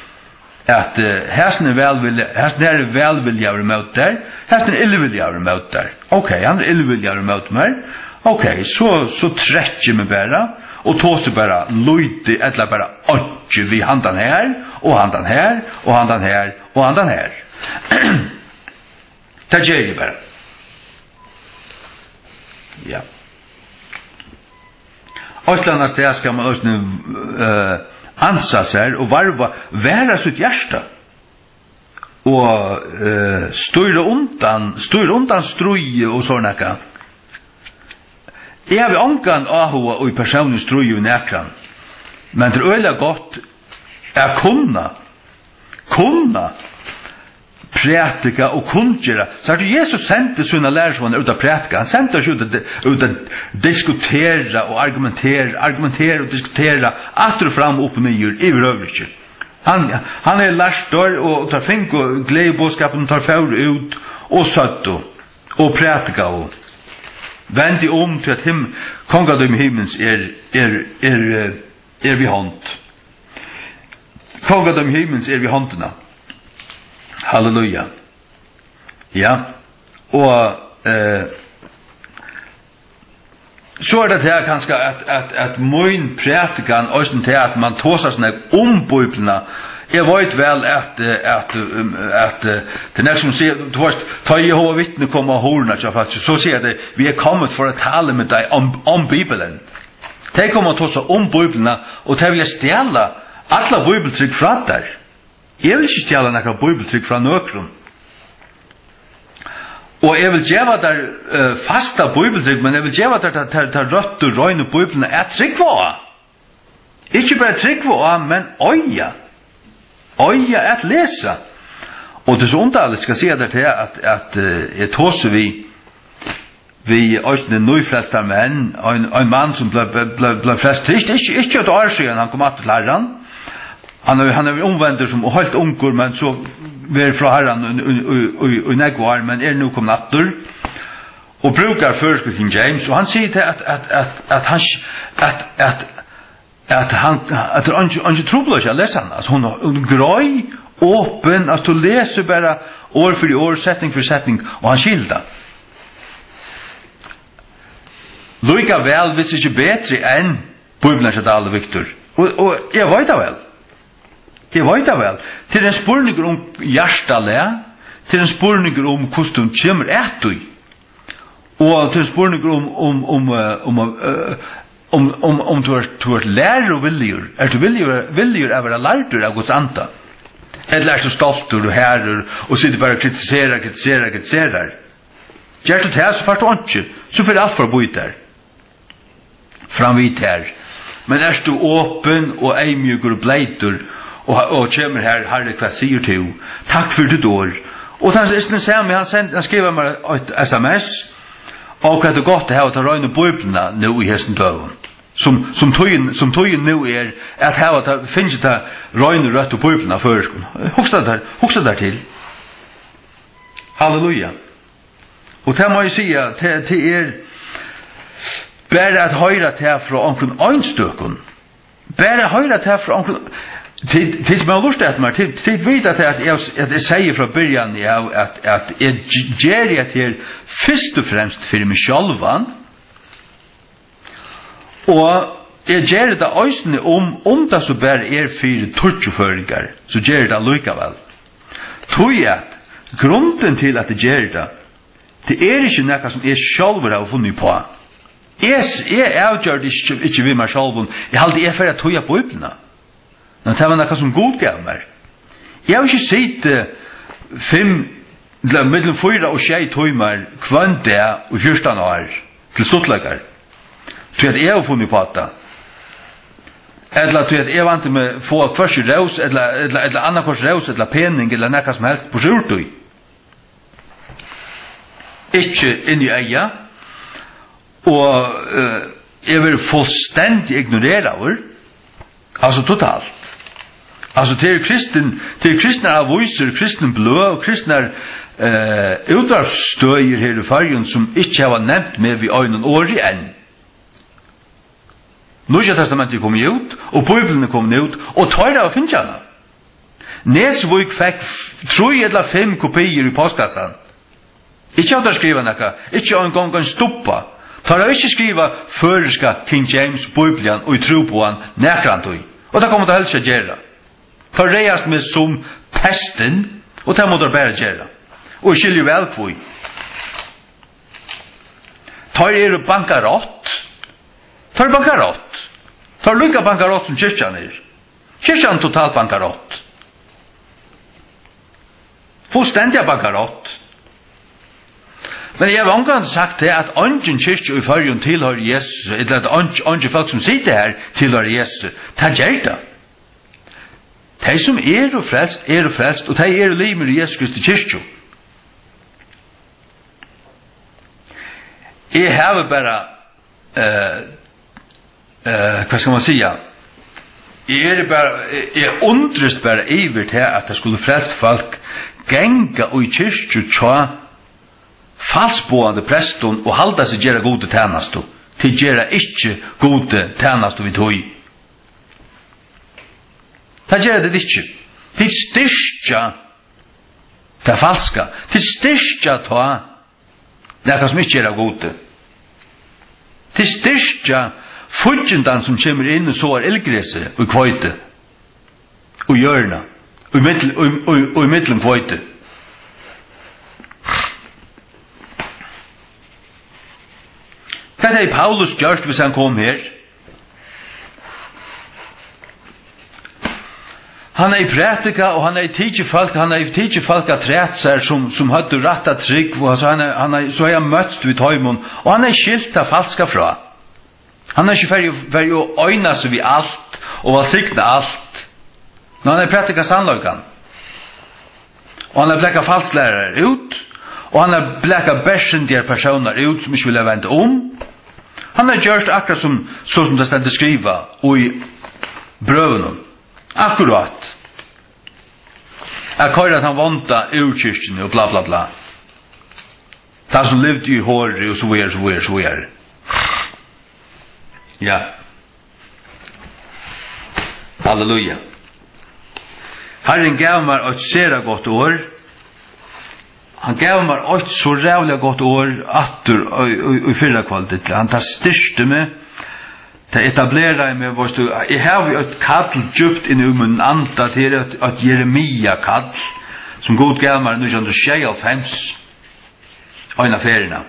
at, eh, hasin er vælvilja-, hasin her er vælviljaður ímóti tær, hasin er illviljaður ímóti tær. Ok, hann er illviljaður ímóti mær. Ok, so, so trekki eg meg bara og tosi bara lítið ella bara einki við handan her og handan her og handan her og handan her. Tað geri eg bara. Ja. Eitt ella annað stað skal mann eisini, eh, ansa sær og varva, varða sítt hjarta. Og, eh, stýra undan, stýra undan stríði og so nakað. Eg havi ongan áhuga í persónligum stríði við nakran, men tað er øgiliga gott at kunna, kunna prædika og kunngera. Sært tú, Jesus sendi sínar lærisveinar út at prædika. Hann sendi teir ikki út at, út at diskutera og argumentera, argumentera og diskutera aftur og fram, upp og niður, yvirhøvur ikki. Hann, hann hevði lært teir, og teir fingu gleðiboðskapin, teir fóru út og søgdu og prædikaðu. Vendið um, tí at him-, kongadømi himins er, er, er, eh, er við hond. Kongadømi himins er við hondina. Halleluja. Ja. Og, eh, so er tað her kanska, at, at, at mín prædikan, eisini tað, at mann tosar so nógv um Bíbliuna. Eg veit væl, at, eh, at, um, at, eh, tað er nógv sum siga, tú veist, tá Jehova vitni koma á hurðina hjá fólki, so siga tey: "Vit eru komin fyri at tala við teg um, um Bíbliuna." Tey koma og tosa um Bíbliuna, og tey vilja stjala alla bíbliutrúgv frá tær. Eg vil ikki stjala nakra bíbliutrúgv frá nøkrum. Og eg vil geva tær, eh, fasta bíbliutrúgv, men eg vil geva tær ta, ta, ta røttu, reinu Bíbliuna at trúgva á. Ikki bara trúgva á, men eiga. Eiga at lesa. Og tað er so undarligt, skal eg siga tær tað, at, at, eh, eg tosi við við eisini nýfrelstar menn, ein, ein mann sum bleiv, bleiv, bleiv, bleiv frelstur, ikki, ikki eitt ár síðan hann kom aftur til Harran. Hann er, hann er umvendur sum heilt ungur, men so verið frá Harran í, í, í, í, í nógv ár, men er nú komin aftur og brúkar føroysku King James, og hann sigur tað, at, at, at, at hann, at, at at hann, at tað er eingin, eingin trupulleiki at lesa hana. Altso, hon, hon er greið, opin, altso, tú lesur bara orð fyri orð, setning fyri setning, og hann skilir tað. Líka væl, viss ikki betri enn Bíblian hjá Dali Victor. Og, og eg veit tað væl. Eg veit tað væl. Tað er ein spurningur um hjartalag. Tað er ein spurningur um, hvussu tú kemur at tí. Og tað er ein spurningur um, um, um, eh, um, eh, um, um, um tú ert, tú ert læruvilligur. Ert tú villigur, villigur at vera lærdur av Guds anda? Ella ert tú stoltur og harður og situr bara og kritiserar, kritiserar, kritiserar? Gert tú tað, so fært tú einki. So fer alt forbi tær. Fram við tær. Men ert tú opin og eyðmjúkur og bleytur, og, og kemur her, Harri, hvat sigur tú? Takk fyri títt orð. Og tann sami, hann send-, hann skrivar mær eitt S M S, og hvat er gott at hava ta reinu Bíbliuna nú í hesum døgum. Sum, sum tíðin, sum tíðin nú er, at hava ta, fingið ta reinu røttu Bíbliuna á føroyskum. Hugsa tær, hugsa tær til. Halleluja. Og tað má eg siga, tað, tað er bara at hoyra tað frá onkrum einstøkum. Bara at hoyra tað frá onkrum, tit, tit sum hava lurtað eftir mær, tit, tit vita tað, at eg, at eg segði frá byrjan av, at, at eg g-, geri hetta her fyrst og fremst fyri meg sjálvan. Og eg geri tað eisini um, um tað so bara er fyri tíggju føroyingar, so geri eg tað allíkavæl. Tí at grundin til, at eg geri tað, tað er ikki nakað, sum eg sjálvur havi funnið uppá. Eg s-, eg avgjørdi ikki, ikki við mær sjálvum, eg haldi, eg fari at týða Bíbliuna. Men tað var nakað, sum Gud gav mær. Eg havi ikki sitið fimm, ella millum fýra og sjey tímar hvønn dag í fjúrtan ár til stuttleikar, tí at eg havi funnið uppá tað. Ella tí at eg vænti meg fáa hvørki rós, ella, ella, ella annaðhvørt rós, ella pening, ella nakað sum helst, burtur úr tí. Ikki inn í eygað, og, eh, eg verði fullstendig ignoreraður, altso totalt. Altso, tað eru kristin, tað eru kristnar avísir, kristin bløð og kristnar, eh, útvarpsstøðir her í Føroyum, sum ikki hava nevnt meg við einum orði enn. Nýggja Testamentið er komið út, og Bíblian er komin út, og teir hava fingið hana. Nesvík fekk f-, trý ella fimm kopiir í postkassan. Ikki hava teir skrivað nakað, ikki eingong ein stubba. Teir hava ikki skrivað føroyska King James Bíblian í trúboðan nakrantíð. Og tað koma teir helst ikki at gera. Teir reiðast meg sum pestin, og tað mugu teir bara gera. Og eg skilji væl hví. Teir eru bankarott. Teir eru bankarott. Teir eru líka bankarott, sum kirkjan er. Kirkjan er totalt bankarott. Fullstendiga bankarott. Men eg havi ongantíð sagt tað, at eingin kirkja í Føroyum tilhoyrir Jesus, ella at eingin, eingin fólk, sum sita her, tilhoyra Jesus. Tað ger tað. Tey, sum eru frelst, eru frelst, og tey eru limir í Jesu Kristi kirkju. Eg havi bara, eh, eh, hvat skal man siga? Eg eri bara, eg, eg undrist bara yvir tað, at tað skulu frelst fólk ganga í kirkju hjá falskboðandi prestum og halda seg gera Gudi tænastu. Tit gera ikki Gudi tænastu við tí. Tað gera tit ikki. Tit styrkja tað falska. Tit styrkja tá nakað, sum ikki er av Gudi. Tit styrkja fíggindan, sum kemur inn og sáar illgresi í hveiti, í jørðina, í millum, í, í, í millum hveiti. Hvat hevði Paulus gjørt, hvis hann kom her? Hann hevði prædikað, og hann hevði tikið fólk, hann hevði tikið fólk afturat sær, sum, sum høvdu rætta trúgv, og so hann hevði, hann hevði, so hevði hann møtst við teimum, og hann hevði skilt tað falska frá. Hann hevði ikki farið, farið og einað seg við alt og vælsignað alt. Men hann hevði prædikað sannleikan. Og hann hevur blakað falsklærarar út, og hann hevur blakað bersyndigar persónar út, sum ikki vilja venda um. Hann hevur gjørt akkurát sum, so sum tað stendur skrivað í brøvunum. Akkurát. At koyra tann vonda úr kirkjuni og bla, bla, bla. Tann, sum livdi í hori og so víðari, so víðari, so víðari. Ja. Halleluja. Harrin gav mær eitt sera gott orð. Hann gav mær eitt so ræðuliga gott orð aftur í, í, í fyrrakvøldið. Hann, tað styrkti meg. Tað etableraði meg, veitst tú, eg havi eitt kall djúpt inni í mínum anda, tað er eitt, eitt Jeremia-kall, sum Gud gav mær í nítjan hundrað og sjeyoghálvfems, eina ferðina,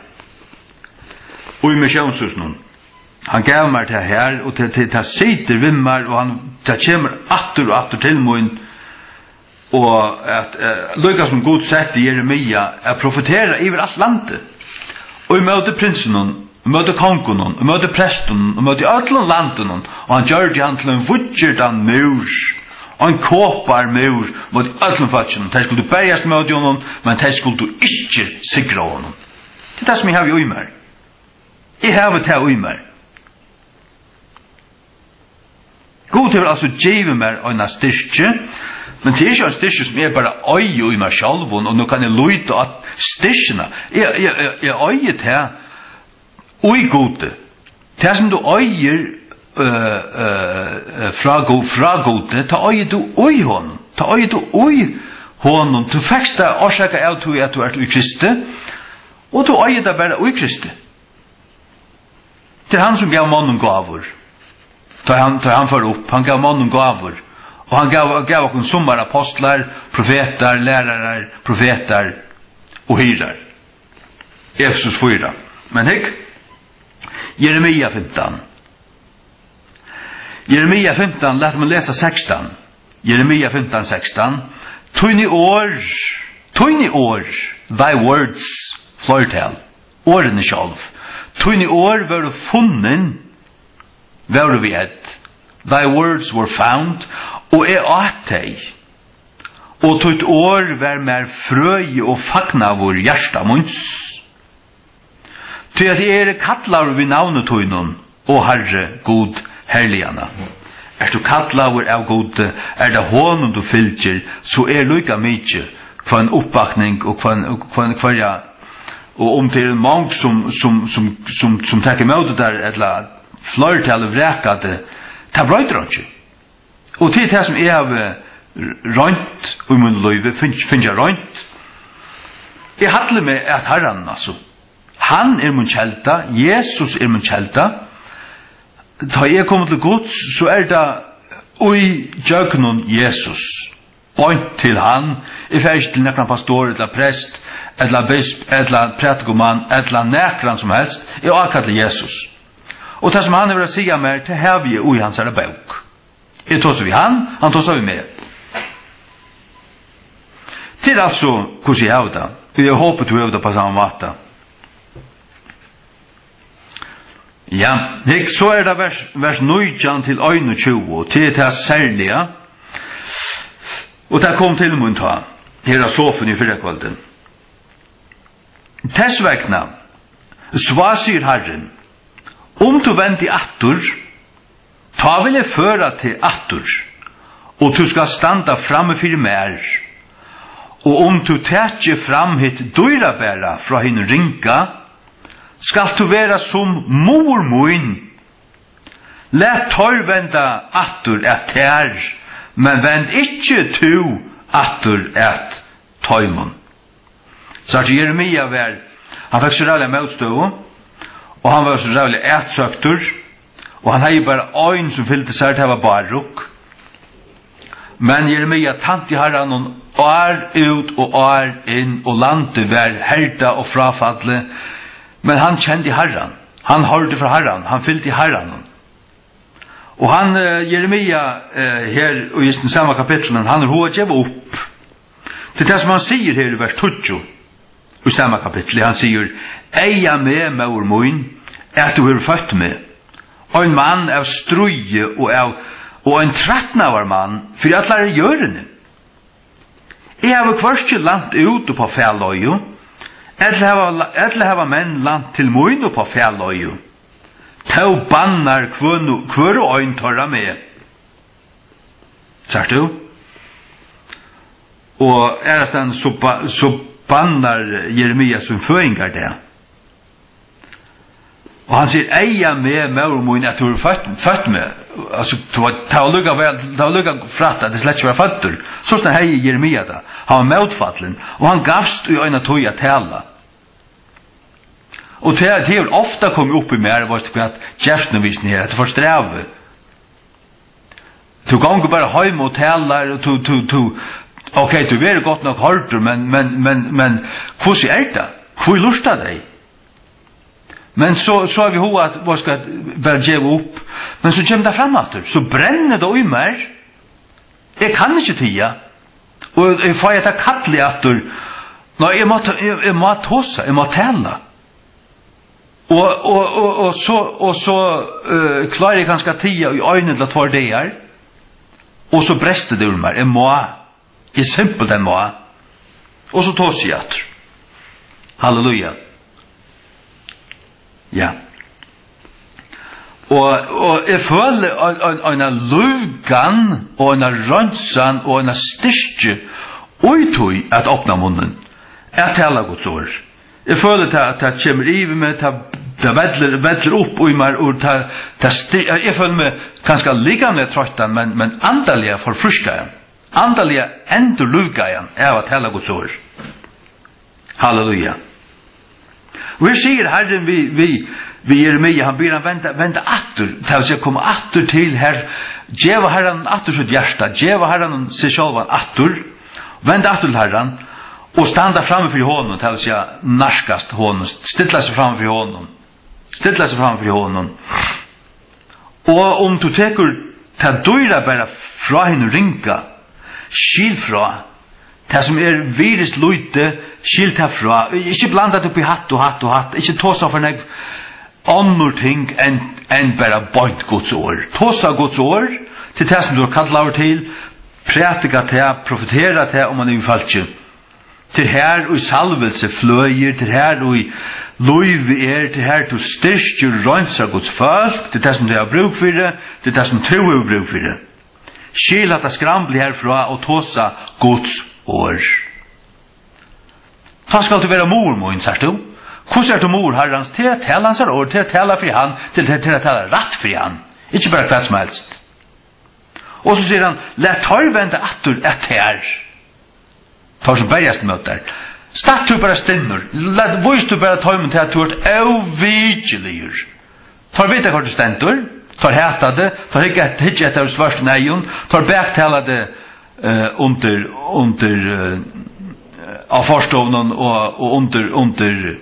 í missiónshúsinum. Hann gav mær tað her, og tað, tað, tað situr við mær, og hann, tað kemur aftur og aftur til mín, og at, eh, líka sum Gud setti Jeremia at profetera yvir alt landið, og ímóti prinsinum, ímóti kongunum, ímóti prestunum, ímóti øllum landinum, og hann gjørdi hann til ein víggirdan múr, ein koparmúr móti øllum fólkinum. Tey skuldu berjast móti honum, men tey skuldu ikki sigra honum. Tað er tað, sum eg havi í mær. Eg havi tað í mær. Gud hevur altso givið mær eina styrki, men tað er ikki ein styrki, sum eg bara eigi í mær sjálvum, og nú kann eg líta á styrkina. Eg, eg, eg, eg eigi tað í Gudi. Tað, sum tú eigur, øh, øh, øh, frá Gu-, frá Gudi, tað eigur tú í honum. Tað eigur tú í honum. Tú fekst tað orsakað av tí, at tú ert í Kristi, og tú eigur tað bara í Kristi. Tað er hann, sum gav monnum gávur. Tá hann, tá hann fór upp, hann gav monnum gávur. Og hann gav, gav okkum summar apostlar, profetar, lærarar, profetar og hirðar. Efesus fýra. Men hygg, Jeremia fimtan. Jeremia fimtan, lat meg lesa sekstan. Jeremia fimtan, sekstan. Tíni orð, tíni orð, thy words, fleirtal, orðini sjálv. Tíni orð vóru funnin, vóru við ð. Thy words were found, og eg át tey. Og títt orð var mær frøði og fagnaður hjarta míns. Tí at eg eri kallaður við navni tínum, o Harri, Gud herliganna. Ert tú kallaður av Gudi, er tað honum, tú fylgir, so er líka mikið, hvønn uppvakning og hvønn, hvønn, hvørja, og um tað eru mong, sum, sum, sum, sum, sum taka ímóti tær, ella fleirtalið vrakar teg, tað broytir einki. Og tað er tað, sum eg havi roynt í mínum lívi, fing-, fingið roynt. Eg halli meg at Harranum, altso. Hann er mín kelda, Jesus er mín kelda. Tá eg komi til Guds, so er tað í gjøgnum Jesus. Beint til hann. Eg fari ikki til nakran pastor, ella prest, ella bisp, ella prædikumann, ella nakran sum helst. Eg ákalli Jesus. Og tað, sum hann hevur at siga mær, tað havi eg í hansara bók. Eg tosi við hann, hann tosar við meg. Tað er altso, hvussu eg havi tað. Og eg hopi, tú hevur tað á sama máta. Ja, hygg, so er tað vers, vers nítjan til einogtjúgu, tað er tað serliga. Og tað kom til mín tá, her á sofuni í fyrrakvøldið. Tess vegna, svá sigur Harrin, um tú vendi aftur, tá vil eg føra teg aftur, og tú skalt standa frammi fyri mær. Og um tú taki fram hitt dýrabara frá hinum ringa, skalt tú vera sum muður mín. Lat teir venda aftur at tær, men vend ikki tú aftur at teimum. Sært tú, Jeremia var, hann fekk so ræðuliga mótstøðu, og hann var so ræðuliga atsøktur, og hann hevði bara ein, sum fylgdi sær, tað var Baruk. Men Jeremia tænti Harranum ár út og ár inn, og landið var herdað og fráfallið, men hann kendi Harran, hann hoyrdi frá Harranum, hann fylgdi Harranum. Og hann, eh, Jeremia, eh, her í hesum sama kapitlinum, hann er hug at geva upp. Tað er tað, sum hann sigur her í vers tíggju í sama kapitli. Hann sigur: Eyða meg, móðir mín, at tú hevur føtt meg, ein mann av stríði og av, og ein trætnaðarmann fyri allari jørðini. Eg havi hvørki lænt út upp á fæleiðu, ella hava, ella hava menn lænt til mín upp á fæleiðu. Tó bannar hvønn-, hvør og ein teirra meg. Sært tú? Og aðrastaðni so ba-, so bannar Jeremia sín føðingardag. Og hann sigur: Eyða meg, móðir mín, at tú hevur føtt, føtt meg. Altso, tað var, tað var líka væl, tað var líka frægt, at eg slett ikki var føddur. So snart hevði Jeremia tað. Hann var mótfallin, og hann gavst í eina tíð at tala. Og tað, tað hevur ofta komið upp í mær, veitst tú hvat, gerst nú við her, at tú fært strævi. Tú gongur bara heim og talar, og tú, tú, tú, ok, tú verður gott nokk hoyrdur, men, men, men, men, hvussu er tað? Hví lurta tey? Men so, so havi eg hug at, veitst tú hvat, bara geva upp. Men so kemur tað fram aftur, so brennur tað í mær. Eg kann ikki tiga. Og eg fái hetta kallið aftur. Nei, eg má ta-, eg, eg má tosa, eg má tala. Og, og, og, og so, og so, eh, klári eg kanska at tiga í ein ella tveir dagar, og so brestur tað úr mær. Eg má. Eg simpelthen má. Og so tosi eg aftur. Halleluja. Ja. Og, og eg føli ein, ein, eina lívgan og eina reinsan og eina styrki í tí at opna munnin, at tala Guds orð. Eg føli tað, at tað kemur yvir meg, tað, tað vellir, vellir upp í mær, og tað, tað sti-, eg føli meg kanska likamliga troyttan, men, men andaliga forfrískaðan, andaliga endurlívgaðan av at tala Guds orð. Halleluja. Og her sigur Harrin við, við, við Jeremia, hann biður hann venda, venda aftur, tað vil siga, koma aftur til Har-, geva Harranum aftur sítt hjarta, geva Harranum seg sjálvan aftur, venda aftur til Harran og standa frammi fyri honum, tað vil siga, nærkast honum, stilla seg frammi fyri honum, stilla seg frammi fyri honum. Og um tú tekur tað dýrabara frá hinum ringa, skil frá, tað sum er, virðist lítið, skil tað frá. Ikki blanda tað upp í hatt og hatt og hatt. Ikki tosa for nógv onnur ting enn, enn bara beint Guds orð. Tosa Guds orð til tað sum tú ert kallaður til. Prædika tað, profetera tað, um man er í fólki. Tað er har, ið salvilsi fløðir, tað er har, ið lívið er, tað er har, tú styrkir, reinsar Guds fólk, tað er tað, sum tey hava brúk fyri, tað er tað, sum tú hevur brúk fyri. Skil hatta skramblið herfrá og tosa Guds orð. Tá skalt tú vera muður mín, sært tú. Hvussu ert tú muður Harrans? Til at tala hansara orð, til at tala fyri hann, til, til, til at tala rætt fyri hann. Ikki bara hvat sum helst. Og so sigur hann, lat teir venda aftur at tær. Teir sum berjast ímóti tær. Statt tú bara stinnur. Lat, vís tú bara teimum til at tú ert óvikiligur. Teir vita hvar tú stendur. Teir hata teg. Teir hyggja, hyggja eftir tær við svørtum eygum. Teir baktala teg, eh, undir, undir, eh, á forstovnum og, og undir, undir,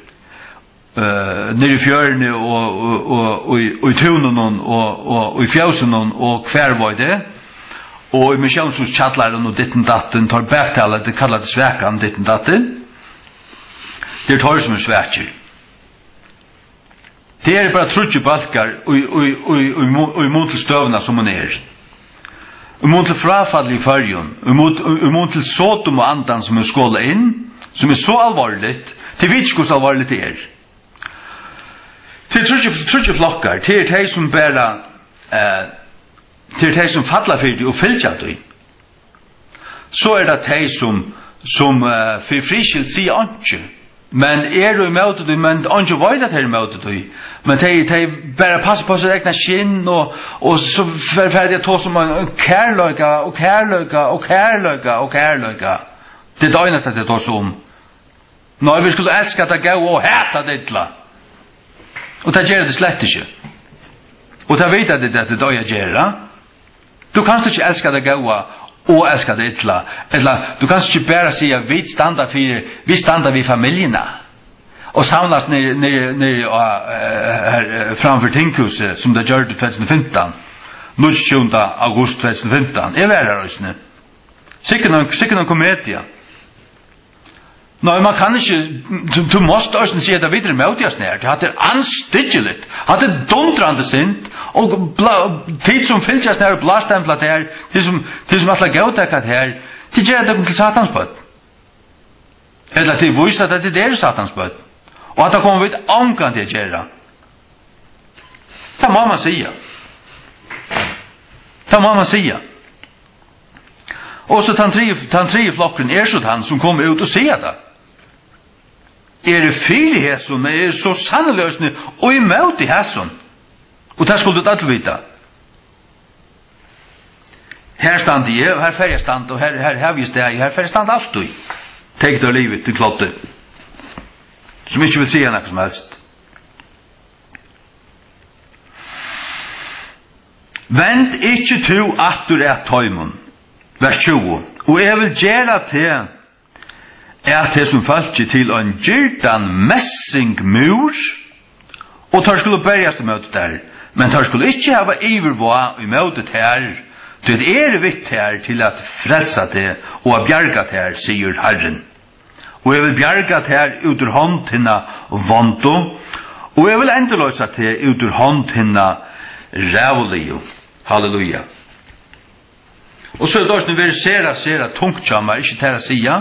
eh, niðri í fjøruni og, og, og, og í, í túnunum og, og, og í fjósinum og hvar veit eg. Og í missiónshúskjallaran og ditten datten, teir baktala, tey kalla teg svakan, ditten datten. Tað eru teir, sum eru svakir. Tað eru bara tríggir bólkar í, í, í, í mu-, í mun til støðuna, sum hon er. Í mun til fráfallið í Føroyum, í mun, í, í mun til Sodom og andan, sum er skolað inn, sum er so alvorligt, tey vita ikki, hvussu alvorligt tað er. Tað eru tríggir, tríggir flokkar. Tað eru tey, sum bara, eh, tað eru tey, sum falla fyri tí og fylgja tí. So eru tað tey, sum, sum, eh, fyri friðskyld siga einki, men eru ímóti tí, men eingin veit, at tey eru ímóti tí. Men tey, tey bara passa upp á sítt egna skinn, og, og so fer, fara tey at tosa um ein, ein kærleika, og kærleika, og kærleika, og kærleika. Tað er tað einasta, tey tosa um. Nei, vit skulu elska tað góða og hata tað illa. Og tað gera tey slett ikki. Og tað vita tey, at tey eiga at gera. Tú kanst ikki elska tað góða og elska tað illa. Ella, tú kanst ikki bara siga, "Vit standa fyri, vit standa við familjuna." Og samlast niðri, niðri, niðri á, eh, her, eh, framfyri tinghúsið, sum tey gjørdu tvey túsund og fimtan. Níggjuogtjúgunda august tvey túsund og fimtan. Eg var har eisini. Sikkurt ein, sikkurt ein komedia. Nei, man kann ikki, tú, tú mást eisini siga, at vit eru ímóti hasum her. Hatta er andstyggiligt. Hatta er dundrandi synd. Og bla-, tit sum fylgja hasum her og blástempla tað her, tit sum, tit sum ætla at góðtaka tað her, tit gera tykkum til Satans børn. Ella tit vísa, at tit eru Satans børn. Og hatta koma vit ongantíð at gera. Tað má man siga. Tað má man siga. Og so tann triði, tann triði flokkurin er so tann, sum kom út og siga tað. Eg eri fyri hesum, men eg eri so sanniliga eisini ímóti hesum. Og tað skuldu vit øll vita. Her standi eg, og her fer eg at standa, og her, her havi eg staðið, her fer eg at standa altíð. Tey geta livað til kloddi, sum ikki vil siga nakað sum helst. Vend ikki tú aftur at teimum, vers tjúgu, og eg vil gera teg at hesum fólki til ein girdan messingmúr, og teir skulu berjast ímóti tær, men teir skulu ikki hava yvirvág ímóti tær, tí at eg eri við tær til at frelsa teg og at bjarga tær, sigur Harrin. Og eg vil bjarga tær út úr hond hinna vondu, og eg vil endurloysa teg út úr hond hinna ræðuligu. Halleluja. Og so er tað eisini verið sera, sera tungt hjá mær, ikki tær at siga,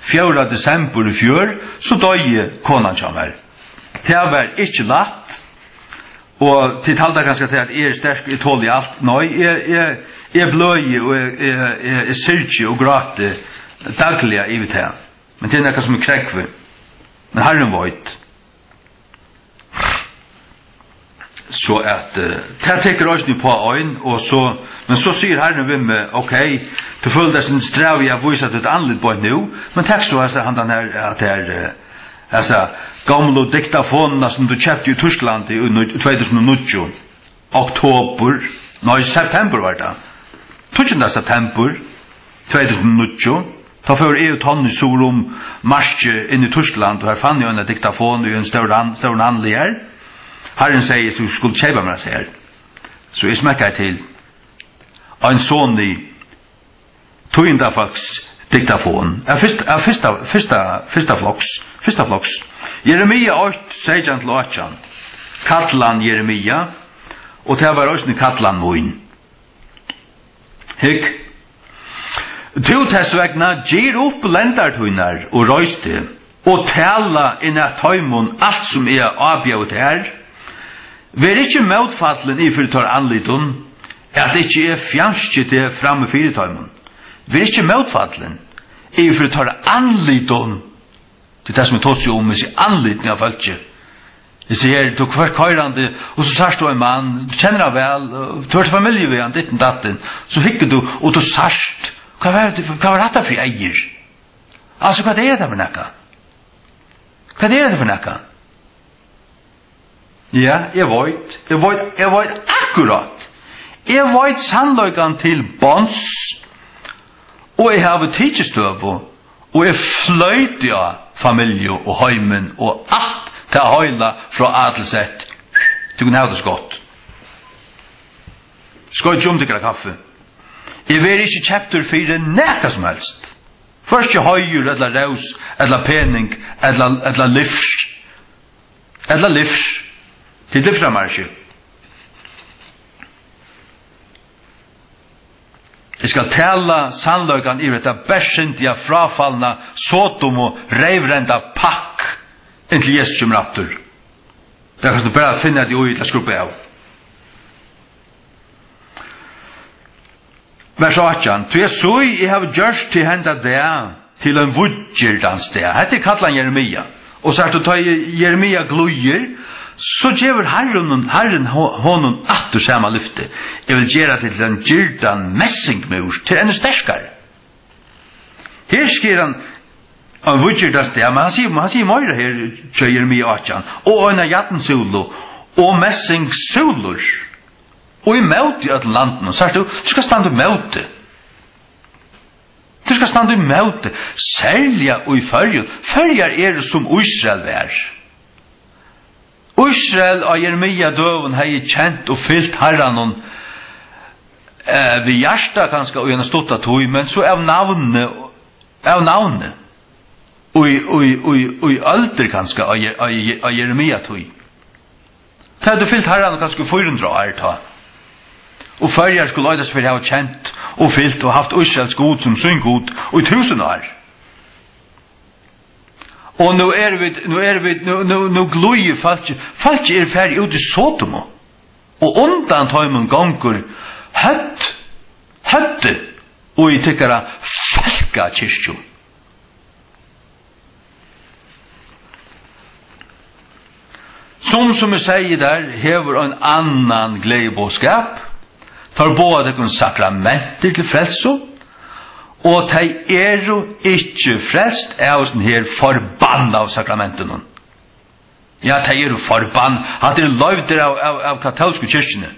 fjórða desembur í fjør, so doyði konan hjá mær. Tað var ikki lætt, og tit halda kanska, at eg eri sterkur, eg toli alt. Nei, eg, eg, eg bløði, og eg, eg, eg, eg syrgi og gráti dagliga yvir tað. Men tað er nakað, sum eg krógvi. Men Harrin veit. So at, eh, tað tekur eisini upp á ein, og so, men so sigur Harrin við meg: "Ok, tú følir teg sum strævið at vísa títt andlit beint nú, men tak so hasa handan her, at her, eh, hasa gamlu diktafonina, sum tú keypti í Týsklandi í nú-, tvey túsund og níggju." Oktobur, nei, septembur var tað. Tíggjunda septembur tvey túsund og níggju, tá fór eg og Tonny suður um markið inn í Týskland, og har fann eg eina diktafon í ein stóran, stóran handli har. Harrin segði, at tú skuldi keypa mær hasa her. So eg smekkaði til. Ein Sony tíðindafólks diktafon. Av fyrsta, av fyrsta, fyrsta, fyrsta floks, fyrsta floks. Jeremia eitt, seytjan til átjan. Kallan Jeremia, og tað var eisini kallan mín. Hygg, tú tess vegna gir upp lendar tínar og reis teg, og tala inn at teimum alt, sum eg ábjóði tær. Ver ikki mótfallin yvir teirra andlitum, at ikki eg fjanski teg frammi fyri teimum. Ver ikki mótfallin yvir teirra andlitum. Tað er tað, sum eg tosi um, hesi andlitini á fólki. Eg sigi, her, tú fert koyrandi, og so sært tú ein mann, tú kennir hann væl, og tú ert í familju við hann, ditten datten, so hyggur tú, og tú sært, hvat var, hvat var hatta fyri eygu? Altso, hvat er hetta fyri nakað? Hvat er hetta fyri nakað? Ja, eg veit, eg veit, eg veit akkurát. Eg veit sannleikan til bons, og eg havi tikið støðu, og eg floyti á familju og heimin og alt tað heila frá A til Z. Tú kann hava tað so gott. Skoyt um tykkara kaffi. Eg verði ikki keyptur fyri nakað sum helst. Hvørki heiður ella rós ella pening ella, ella livs. Ella livs. Til livsframreiðslu. Eg skal tala sannleikan yvir hetta bersyndiga, fráfalna, sodomu, reyvrenda pakk, inntil Jesus kemur aftur. Tað kanst tú bara finna teg í ella skrubba av. Vers átjan. Tí eg sá, eg havi gjørt teg henda dag til ein víðgirdans dag. Hetta er kallan Jeremia. Og sært tú, tá Jeremia glíðir, so gevur Harrin, Harrin ho-, honum aftur sama lyfti. Eg vil gera teg til ein girdan messingmúr, til enn sterkari. Her sker hann ein víðgirdans dag, men hann sigur, hann sigur meira her, hjá Jeremia átjan. Og eina jarnsúlu, og messingsúlur, og ímóti øllum landinum. Sært tú, tú skalt standa ímóti. Tú skalt standa ímóti, serliga í Føroyum. Føroyar eru sum Ísrael var. Ísrael á Jeremia døgum hevði kent og fylgt Harranum, eh, við hjarta kanska í eina stutta tíð, men so av navni, av navni, í, í, í, í øldir kanska á Je-, á Je-, á Jeremia tíð. Tað høvdu fylgt Harranum kanska í fýra hundrað ár tá. Og Føroyar skuldu eisini fyri hava kent og fylgt og havt Ísraels Gud sum sín Gud í túsund ár. Og nú eru vit, nú eru vit, nú, nú, nú glíðir fólkið, fólkið er farið út í Sodomu, og undan teimum gongur høvd, høvdið í tykkara fólkakirkju. Sum, sum eg segði tær, hevur ein annan gleðiboðskap. Teir boða tykkum sakramentir til frelsu, og tey eru ikki frelst av hesum her forbannaðu sakramentunum. Ja, tey eru forbann-, hatta eru loyvdir av, av, av katólsku kirkjuni.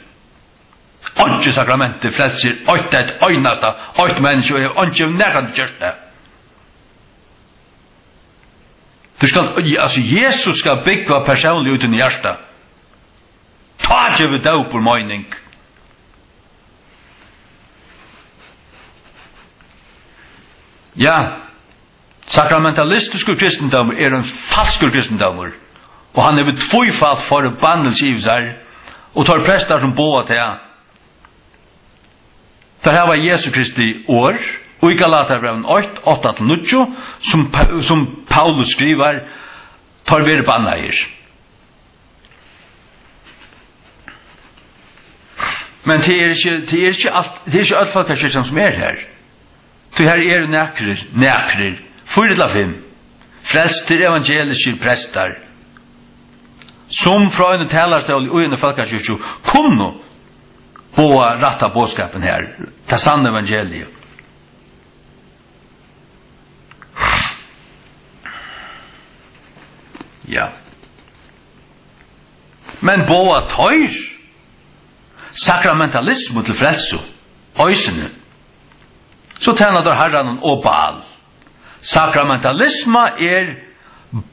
Einki sakrament frelsir eitt, eitt einasta, eitt menniskja, og hevur einki nakrantíð gjørt tað. Tú skalt, altso, Jesus skal búgva persónliga í tínum hjarta. Tá gevur dópur meining. Ja, sakramentalistiskur kristindómur er ein falskur kristindómur, og hann hevur tvífalt forbannilsi yvir sær, og teir prestar, sum boða tað, teir hava Jesu Kristi orð, í Galatiabrævinum eitt, átta til níggju, sum Pa-, sum Paulus skrivar, teir verða bannaðir. Men tað er ikki, tað er ikki alt, tað er ikki øll fólkakirkjan, sum er har. Tí har eru nakrir, nakrir, fýra ella fimm, frelstir evangeliskir prestar, sum frá einum talarastóli í eini fólkakirkju kunnu boða rætta boðskapin har, tað sanna evangeliið. Ja. Men boða teir sakramentalismu til frelsu eisini, so tæna teir Harranum og Baal. Sakramentalisma er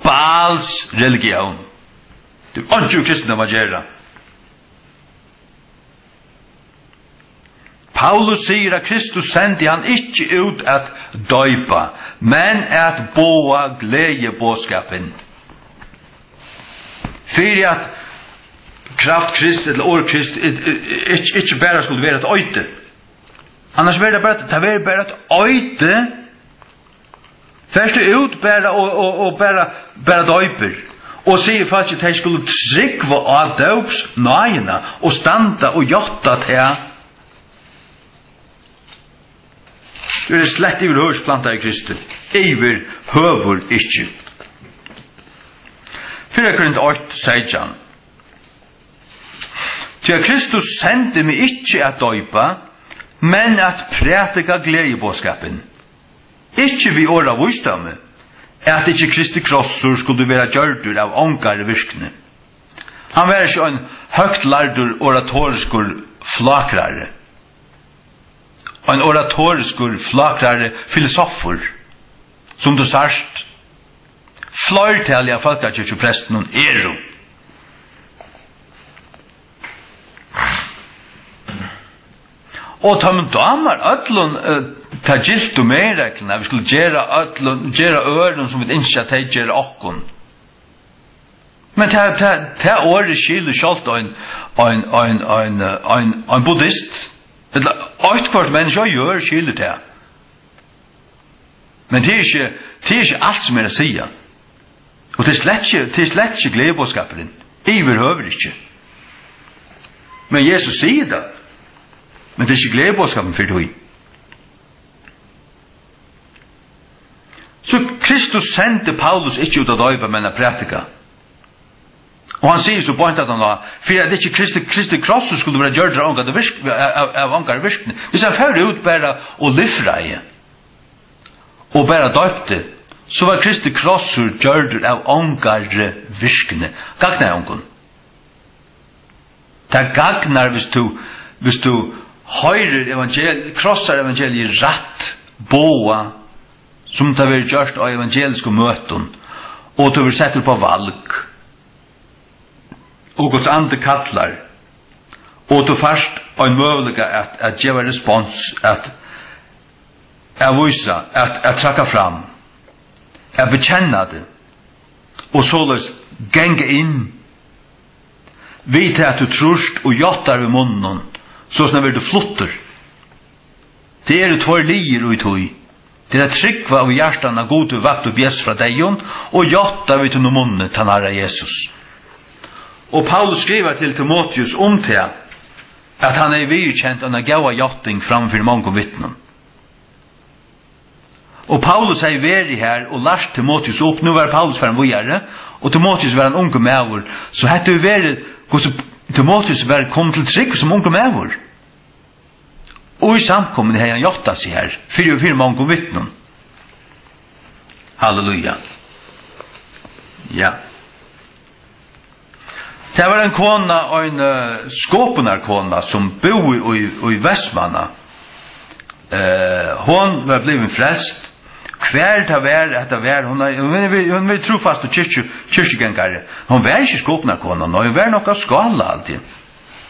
Baals religión. Tað er einki við kristindóm at gera. Paulus sigur, at Kristus sendi hann ikki út at doypa, men at boða gleðiboðskapin. Fyri at kraft Krist, ella orð Krist, i-, i-, ikki, ikki bara skuldi vera eitt eiti. Annars verður tað bara, tað verður bara eitt eiti. Fert tú út bara og, og, og bara, bara doypir og sigur fólki, tey skulu trúgva á dópsnáðina og standa og játta tað, tú ert slett yvirhøvur ikki plantað í Kristi. Yvirhøvur ikki. Fyrra Korint eitt, seytjan. Tí at Kristus sendi meg ikki at doypa, men at prædika gleðiboðskapin. Ikki við orðavísdómi, at ikki Kristi krossur skuldi vera gjørdur av ongari virkni. Hann var ikki ein høgt lærdur oratoriskur flákrari, ein oratoriskur flákrari filosofur, sum tú sært, fleirtalið av fólkakirkjuprestunum eru. Og teimum dámar øllum, eh, ta gyltu meginregluna, at vit skulu gera øllum, gera øðrum, sum vit ynskja, at tey gera okkum. Men tað, tað, tað orðið skilur sjálvt ein, ein, ein, ein, ein, ein buddist. Ella, eitthvørt menniskja á jørð skilur tað. Men tað er ikki, tað er ikki alt, sum er at siga. Og tað er slett ikki, tað er slett ikki gleðiboðskapurin. Yvirhøvur ikki. Men Jesus sigur tað. Men tað er ikki gleðiboðskapurin fyri tí. So Kristus sendi Paulus ikki út at doypa, men at prædika. Og hann sigur so beint at hann lá, fyri at ikki Kristi, Kristi krossur skuldi vera gjørdur av ongari virk-, av, av, av ongari virkni. Hvis hann fór út bara og lifraði, og bara doypti, so var Kristi krossur gjørdur av ongari virkni. Gagnaði ongum. Tað gagnar, hvis tú, hvis tú hoyrir evangel-, krossar evangeliið rætt boðað, sum tað verður gjørt á evangeliskum møtum, og tú verður settur upp á valg, og Guds andi kallar, og tú fært ein møguleika at, at geva respons, at, at vísa, at, at traðka fram, at bekenna teg, og soleiðis ganga inn við tað, at tú trýrt og játtar við munninum, so sum verður tú fluttur. Tað eru tveir liðir í tí. Tað er at trúgva í hjartanum, at Gud hevur vakt upp Jesus frá deyðum, og játta við tínum munni tann Harra Jesus. Og Paulus skrivar til Timoteus um tað, at hann hevði viðurkent eina góða játting fram fyri mongum vitnum. Og Paulus hevði verið har og lært Timoteus upp. Nú var Paulus farin víðari, og Timoteus var ein ungur maður. So hetta hevur verið, hvussu Timoteus var komin til trúgv sum ungur maður. Og í samkomuni hevði hann játtað seg har, fyri, fyri mongum vitnum. Halleluja. Ja. Tað var ein kona, ein, eh, skopunarkona, sum búði í, í Vestmanna. Eh, hon var blivin frelst. Hvar tað var, at tað var, hon, hon, hon, hon var trúfastur kirkju-, kirkjugangari. Hon var ikki skopunarkona, nei, hon var nokk á Skála, alt í.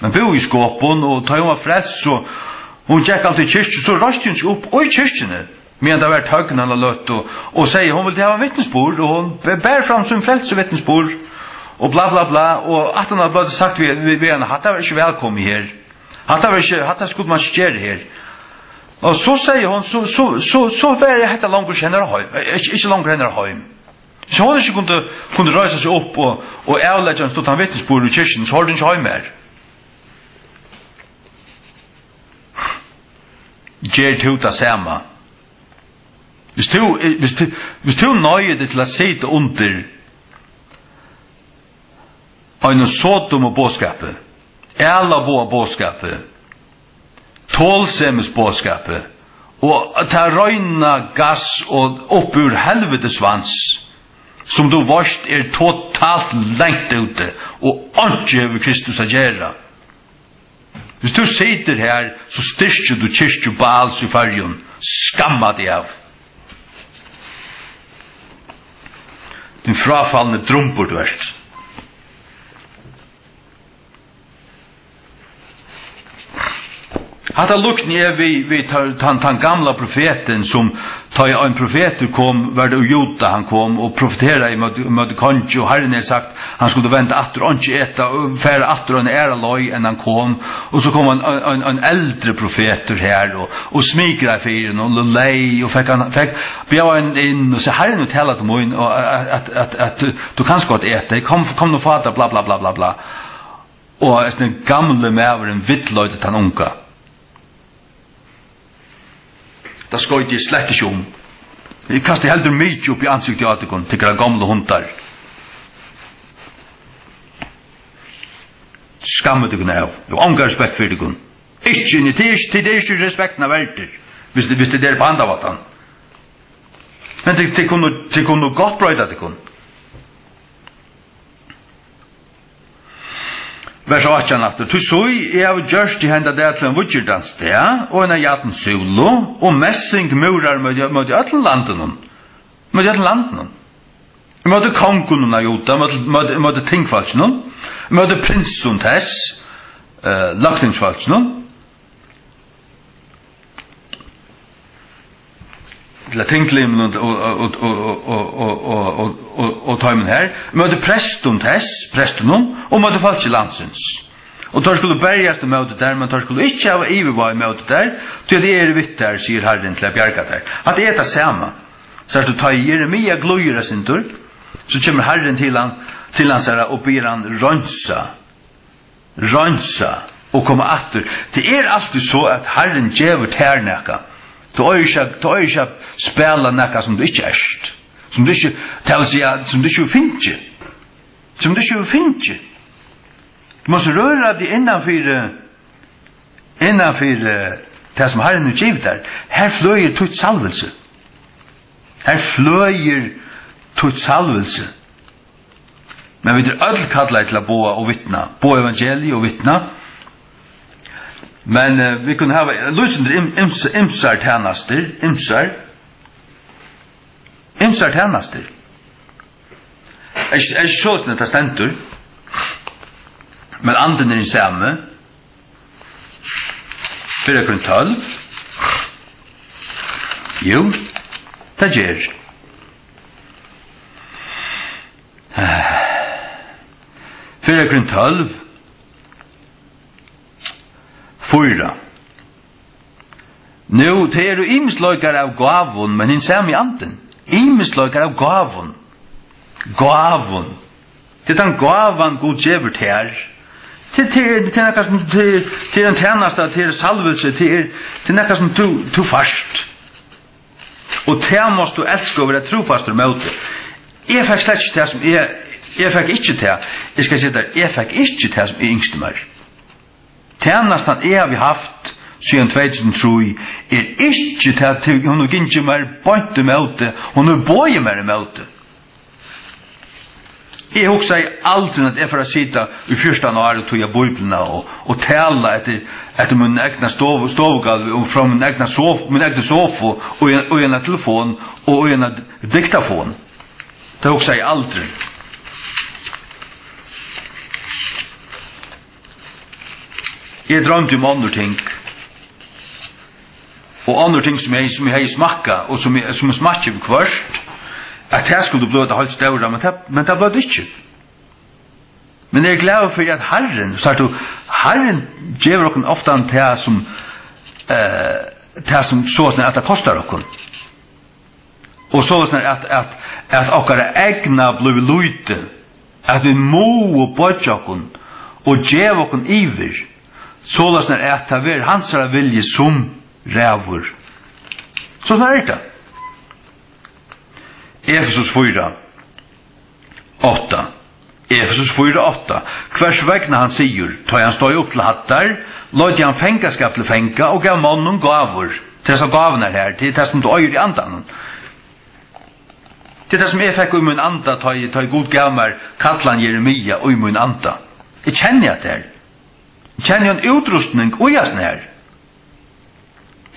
Men búði í Skopun, og tá hon var frelst, so hon gekk altíð í kirkju, so reisti hon seg upp í kirkjuni, meðan tað var tøgn eina løtu, og segði, hon vildi hava vitnisburð, og hon b-, bar fram sín frelsuvitnisburð, og bla, bla, bla, og aftan á bleiv tað sagt við, við, við hana, hatta var ikki vælkomið her. Hatta var ikki, hatta skuldi mann ikki gera her. Og so segði hon, so, so, so, so var hetta longur ikki hennara heim, eh, ikki, ikki longur hennara heim. So hon ikki kundi, kundi reisa seg upp og, og avleggja ein stuttan vitnisburð í kirkjuni, so hoyrdi hon ikki heima har. Ger tú tað sama? Hvis tú, hvis tú, hvis tú noyðir teg til at sita undir einum Sodomu boðskapi, ælaboga boðskapi, tolsemis boðskapi, og tað reina gass og upp úr helvitis vans, sum tú veitst er totalt langt úti og einki hevur við Kristus at gera. Hvis tú situr her, so styrkir tú kirkju Baals í Føroyum. Skamma teg av. Din fráfalni drumbur tú ert. Hatta líkni eg við, við ta-, tann, tann gamla profetin, sum, tá ið ein profetur kom, var tað úr Juda, hann kom og profeteraði ímóti, ímóti kongi, og Harrin hevði sagt, hann skuldi venda aftur, einki eta, og fara aftur eina aðra leið, enn hann kom. Og so kom ein, ein, ein, ein eldri profetur her, og, og smikraði fyri honum, og lei, og fekk hann, fekk, bjóðaði hann inn, og segði, Harrin hevur talað til mín, og at, at, at, at tú, tú kanst gott eta, kom, kom nú, fá tað, bla, bla, bla, bla, bla. Og hesin gamli maðurin villleiddi tann unga. Tað skoyt eg slett ikki um. Eg kasti heldur mikið upp í ansiktið á tykkum, tykkara gomlu hundar. Skammið tykkum av. Eg havi onga respekt fyri tykkum. Ikki inni, tit eru ikki, tit eru ikki respektina verdir, hvis, hvis tit eru á handan mátan. Men tit, tit kunnu, tit kunnu gott broyta tykkum. Vers átjan aftur. Tí sí, eg havi gjørt teg henda dag til ein víggirdan stað, og eina jarnsúlu, og messingmúrar móti, móti øllum landinum. Móti øllum landinum. Móti kongunum av Juda, móti, móti, móti tingfólkinum, móti prinsum tess, eh, løgtingsfólkinum. Til at tinglimum og, og, og teimum her, møti prestum tess, prestunum, og møti fólki landsins. Og teir skulu berjast ímóti tær, men teir skulu ikki hava yvirváð ímóti tær, tí at eg eri við tær, sigur Harrin, til at bjarga tær. Hatta er tað sama. Sært tú, tá ið Jeremia glíður eitt sindur, so kemur Harrin til hann, til hansara og biður hann reinsa. Reinsa og koma aftur. Tað er altíð so, at Harrin gevur tær nakað. Tú eigur ikki at, tú eigur ikki at spæla nakað, sum tú ikki ert. Sum tú ikki, tað vil siga, sum tú ikki hevur fingið. Sum tú ikki hevur fingið. Tú mást røra teg innan fyri, innan fyri tað, sum Harrin hevur givið tær. Har fløgir títt salvilsi. Har fløgir títt salvilsi. Men vit eru øll kallaði til at boða og vitna, boða evangeliið og vitna. Men, eh, vit kunnu hava lýsandi im-, ims-, ymsar tænastur, ymsar, ymsar tænastur. Er ikki, er ikki soleiðis, tað stendur? Men andin er hin sami. Fyrra Korint tólv. Jú, tað ger. Fyrra Korint tólv, fýra. Nú, tað eru ymisleikar av gávum, men hin sami andin. Ymisleikar av gávum. Gávum. Tað er tann gávan, Gud gevur tær. Tað, tað er, tað er nakað sum, tað er, tað er ein tænasta, tað er salvilsi, tað er, tað er nakað sum tú, tú fært. Og tað mást tú elska og vera trúfastur móti. Eg fekk slett ikki tað sum eg, eg fekk ikki tað. Eg skal siga tær, eg fekk ikki tað sum eg ynskti mær. Tænastan eg havi havt síðan tvey túsund og trý er ikki tað, til hon hevur gingið mær beint ímóti, hon hevur boðið mær ímóti. Eg hugsaði aldrin, at eg fór at sita í fjúrtan ár og týða Bíbliuna og, og tala eftir, eftir mín egna stovu, stovugólvi og frá mín egna sof-, mín egna sofu og í, og í eina telefon og í eina diktafon. Tað hugsaði eg aldrin. Eg droymdi um onnur ting. Og onnur ting, sum eg, sum eg hevði smakkað, og sum eg, sum eg smakki viðhvørt, at tað skuldi blíva tað heilt stóra, men tað, men tað bleiv tað ikki. Men eg eri glaður fyri, at Harrin, sært tú, Harrin gevur okkum ofta tað, sum, eh, tað, sum soleiðis at tað kostar okkum. Og soleiðis at, at, at okkara egna blívur lítið, at vit mugu boyggja okkum og geva okkum yvir, soleiðis at tað verður hansara vilji, sum ræður. Soleiðis er tað. Efesus fýra, átta. Efesus fýra, átta. Hvørs vegna hann sigur, tá hann stóð upp til hæddar, leiddi hann fangaskap til fanga og gav monnum gávur. Tað er so gávurnar her, tað er tað, sum tú eigur í andanum. Tað er tað, sum eg fekk í mín anda, tá eg, tá eg Gud gav mær kallan Jeremia í mín anda. Eg kenni at tað er. Eg kenni ein útrusting í hasum her.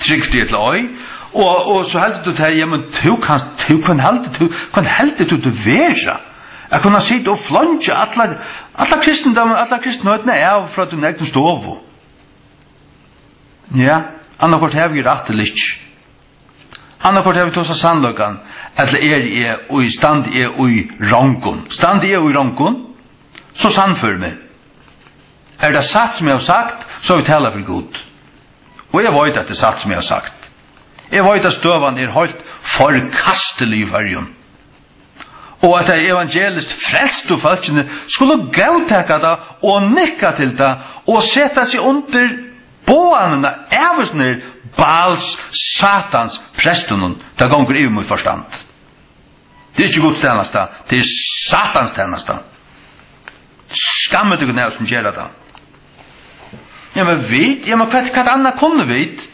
Trúgv tí ella ei. Og, og so heldur tú tað, ja, men tú kanst, tú, hvønn heldur tú, hvønn heldur tú, tú vera? At kunna sita og fleingja allar, allar kristindómin, allar kristinhøvdina av frá tíni egnu stovu. Ja, annaðhvørt havi eg rætt ella ikki. Annaðhvørt havi eg tosað sannleikan, ella eri eg í, standi eg í rongum. Standi eg í rongum, so sannfør meg. Er tað satt, sum eg havi sagt, so havi eg talað fyri Gud. Og eg veit, at tað er satt, sum eg havi sagt. Eg veit, at støðan er heilt forkastilig í Føroyum. Og at tey evangeliskt frelstu fólkini skulu góðtaka tað og nikka til tað og seta seg undir boðanina av hesum Baals, Satans prestunum, tað gongur yvir mítt forstand. Tað er ikki Guds tænasta, tað er Satans tænasta. Skammið tykkum av, sum gera tað. Ja, men vit, ja, men hvat, hvat annað kunnu vit?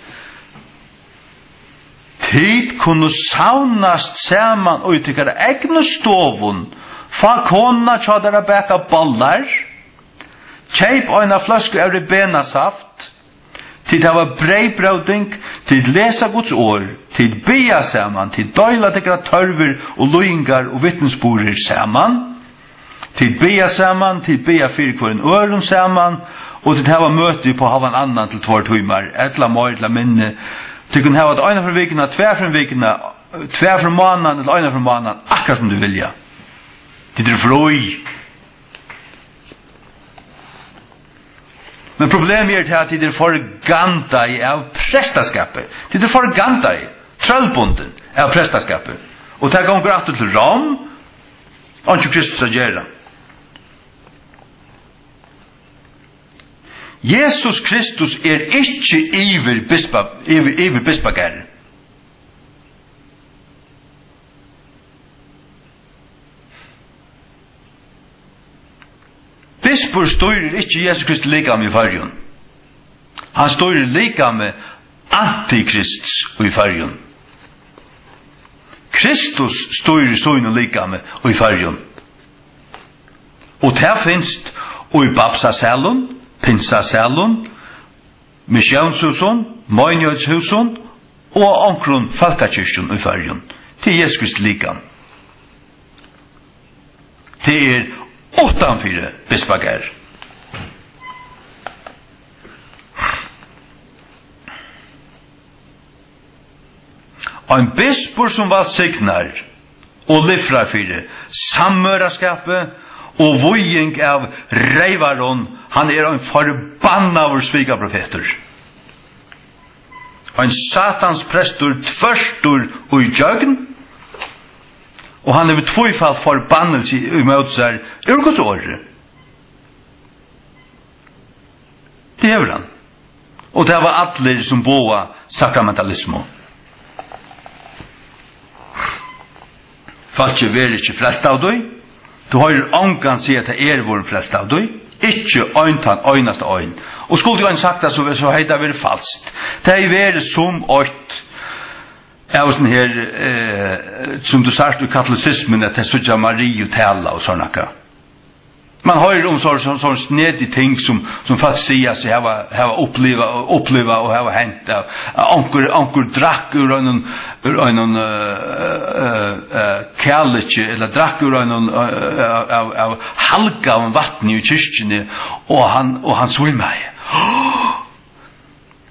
Tit kunnu savnast saman í tykkara egnu stovum, fá konuna hjá tær at baka bollar, keyp eina fløsku av ribenasaft, tit hava breyðbróting, tit lesa Guds orð, tit biðja saman, tit deila tykkara tørvir og líðingar og vitnisburðir saman. Tit biðja saman, tit biðja fyri hvørjum øðrum saman, og tit hava møti upp á hálvan annan til tveir tímar, ella meir, ella minni. Tit kunnu hava tað eina ferð um vikuna, tvær ferð um vikuna, tvær ferð um mánaðin, ella eina ferð um mánaðin, akkurát sum tit vilja. Tit eru frí. Men problemið er tað, at tit eru forgandaði av prestaskapi. Tit eru forgandaði, trøllbundin av prestaskapi. Og tað gongur aftur til Rom, einki Kristus at gera. Jesus Kristus er ikki yvir bispa-, yvir, yvir bispagarðin. Bispur stýrir ikki Jesu Kristi likami í Føroyum. Hann stýrir likami antikrists í Føroyum. Kristus stýrir sínum likami í Føroyum. Og tað finst í Babsasalum, Pinsasalum, missiónshúsum, meinigheitshúsum og onkrum fólkakirkjum í Føroyum. Tað er Jesu Kristi likam. Tað er uttanfyri bispagarð. Ein bispur, sum vælsignar og lifrar fyri samrøðuskapi og víging av reyvarum, hann er ein forbannaður svikaprofetur. Ein Satans prestur tvørtur í gjøgn, og hann hevur tvífalt forbannilsi ímóti sær úr Guds orði. Tað hevur hann. Og tað hava allir, sum boða sakramentalismu. Fólkið verður ikki frelst av tí. Tú hoyrir ongan siga, at tað er vorðið frelst av tí. Ikki ein tann einasta ein. Og skuldi ein sagt tað, so, so hevði tað verið falskt. Tað hevði verið sum eitt av hesum her, eh, sum tú sært í katolisismuni, at tey síggja Mariu tala og sovorðið nakað. Man hoyrir um so, so, so snedig ting sum, sum fólk siga seg hava, hava upplivað, upplivað og hava hent av, av onkur, onkur drakk úr einum, úr einum, eh, eh, eh, kæliki, ella drakk úr einum, eh, av, av, av halgaðum vatni í kirkjuni, og hann, og hann svímaði.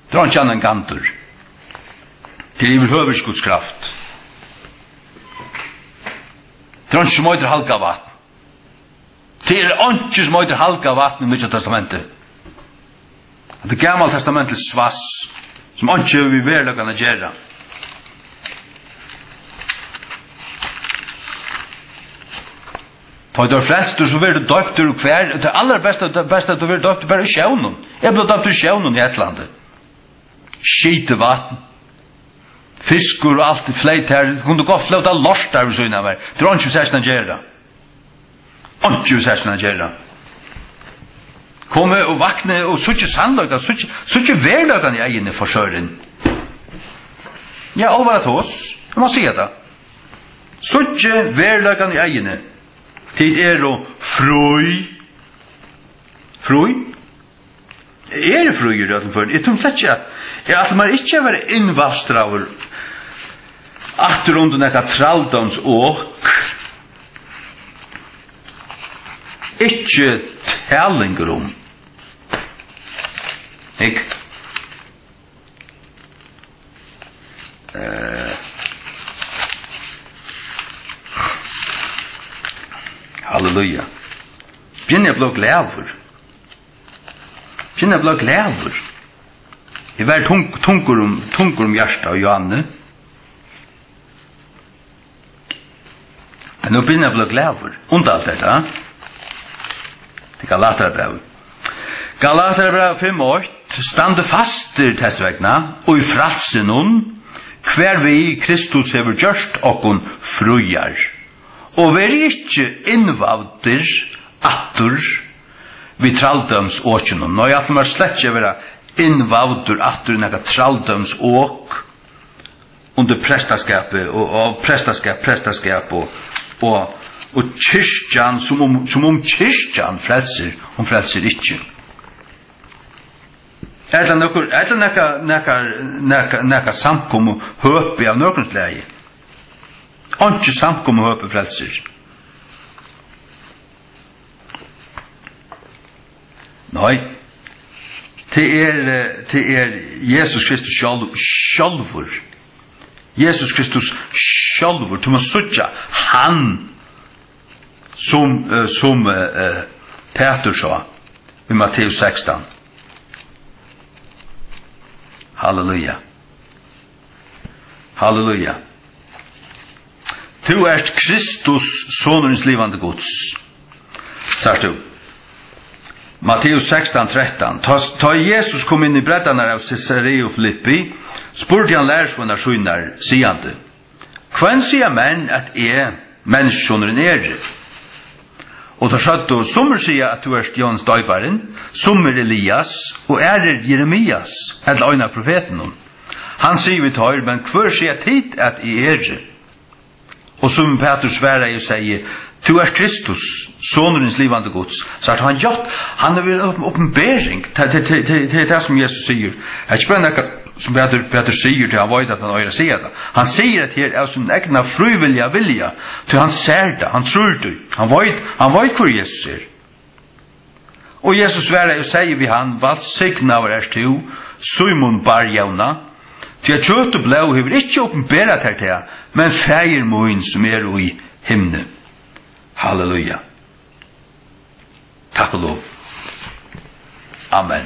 Tað er einki annað enn gandur. Tað er yvirhøvur ikki Guds kraft. Tað er einki sum eitur halgað vatn. Tað er einki sum eitur halgað vatn í Nýggja Testamenti. Tað er Gamalt Testamenti til svass, sum einki hevur við veruleikan at gera. Tá tú ert frelstur, so verður tú doyptur, og hvar, tað allarbesta, tað besta, at tú verður doyptur bara í sjónum. Eg bleiv doyptur í sjónum í Hetlandi. Skitið vatn. Fiskur og alt fleyt har. Kundu gott flóta lort har við síðuna av mær. Tað er einki við sakin at gera. Einki við sakin at gera. Komið og vaknið og síggið sannleikan, síggið, síggið veruleikan í eyguni, forsørin. Ja, álvara tos. Eg má siga tað. Síggið veruleikan í eyguni. Tit eru frí. Frí? Eg eri fríur í øllum førum. Eg tími slett ikki at, eg ætli mær ikki at vera innvalstraður aftur undir nakað trældómsok. Ikki talingur um. Hygg. Eh, halleluja. Byrja at blíva glaður. Byrja at blíva glaður. Eg var tung-, tungur um, tungur um hjartað og Johanne. Men nú byrjar hann at blíva glaður. Undir alt hetta. Tað er Galatarabrævið. Galatarabrævið fimm eitt. Standið fastir tess vegna, í frælsinum, hvarvið Kristus hevur gjørt okkum fríar. Og verið ikki innvavdir aftur við trældómsokinum. Nei, eg ætli mær slett ikki at vera innvavdur aftur í nakað trældómsok. Undir prestaskapi og, og prestaskap, prestaskap og, og, og kirkjan, sum um, sum um kirkjan frelsir, hon frelsir ikki. Ella nøkur, ella nakar, nakar, nakar, nakar samkomuhøpi av nøkrum slagi. Einki samkomuhøpi frelsir. Nei, tað er, eh, tað er Jesus Kristus sjálv-, sjálvur. Jesus Kristus sjálvur, tú mást síggja hann sum, eh, sum, eh, eh, Pætur sá í Matteus sekstan. Halleluja. Halleluja. Tú ert Kristus, sonur hins livandi Guds. Sært tú? Matteus sekstan trettan. Tá, tá Jesus kom inn í breiddarnar av Cesareu Filippi, spurdi hann lærisveinar sínar, sigandi: Hvønn siga menn, at eg, Menniskjusonurin, eri? Og teir søgdu: Summir siga, at tú ert Jóhannes Doyparin, summir Elias, og aðrir Jeremias, ella ein av profetunum. Hann sigur við teir: Men hvør siga tit, at eg eri? Og Símun Pætur svaraði og segði: Tú ert Kristus, sonur hins livandi Guds. Sært, hann gjørt, hann hevur verið op-, opinbering. Tað, tað, tað, tað, tað er tað, sum Jesus sigur. Tað er ikki bara nakað, sum Pætur, Pætur sigur, tí hann veit, at hann eigur at siga tað. Hann sigur, at her av sínum egna frívilliga vilja, tí hann sær tað, hann trýr tí. Hann veit, hann veit, hvør Jesus er. Og Jesus svaraði og segði við hann: Vælsignaður ert tú, Símun Bar-Jóna, tí at kjøt og blóð hevur ikki opinberað tær tað, men Faðir mín, sum er í himni. Halleluja. Takk og lov. Amen.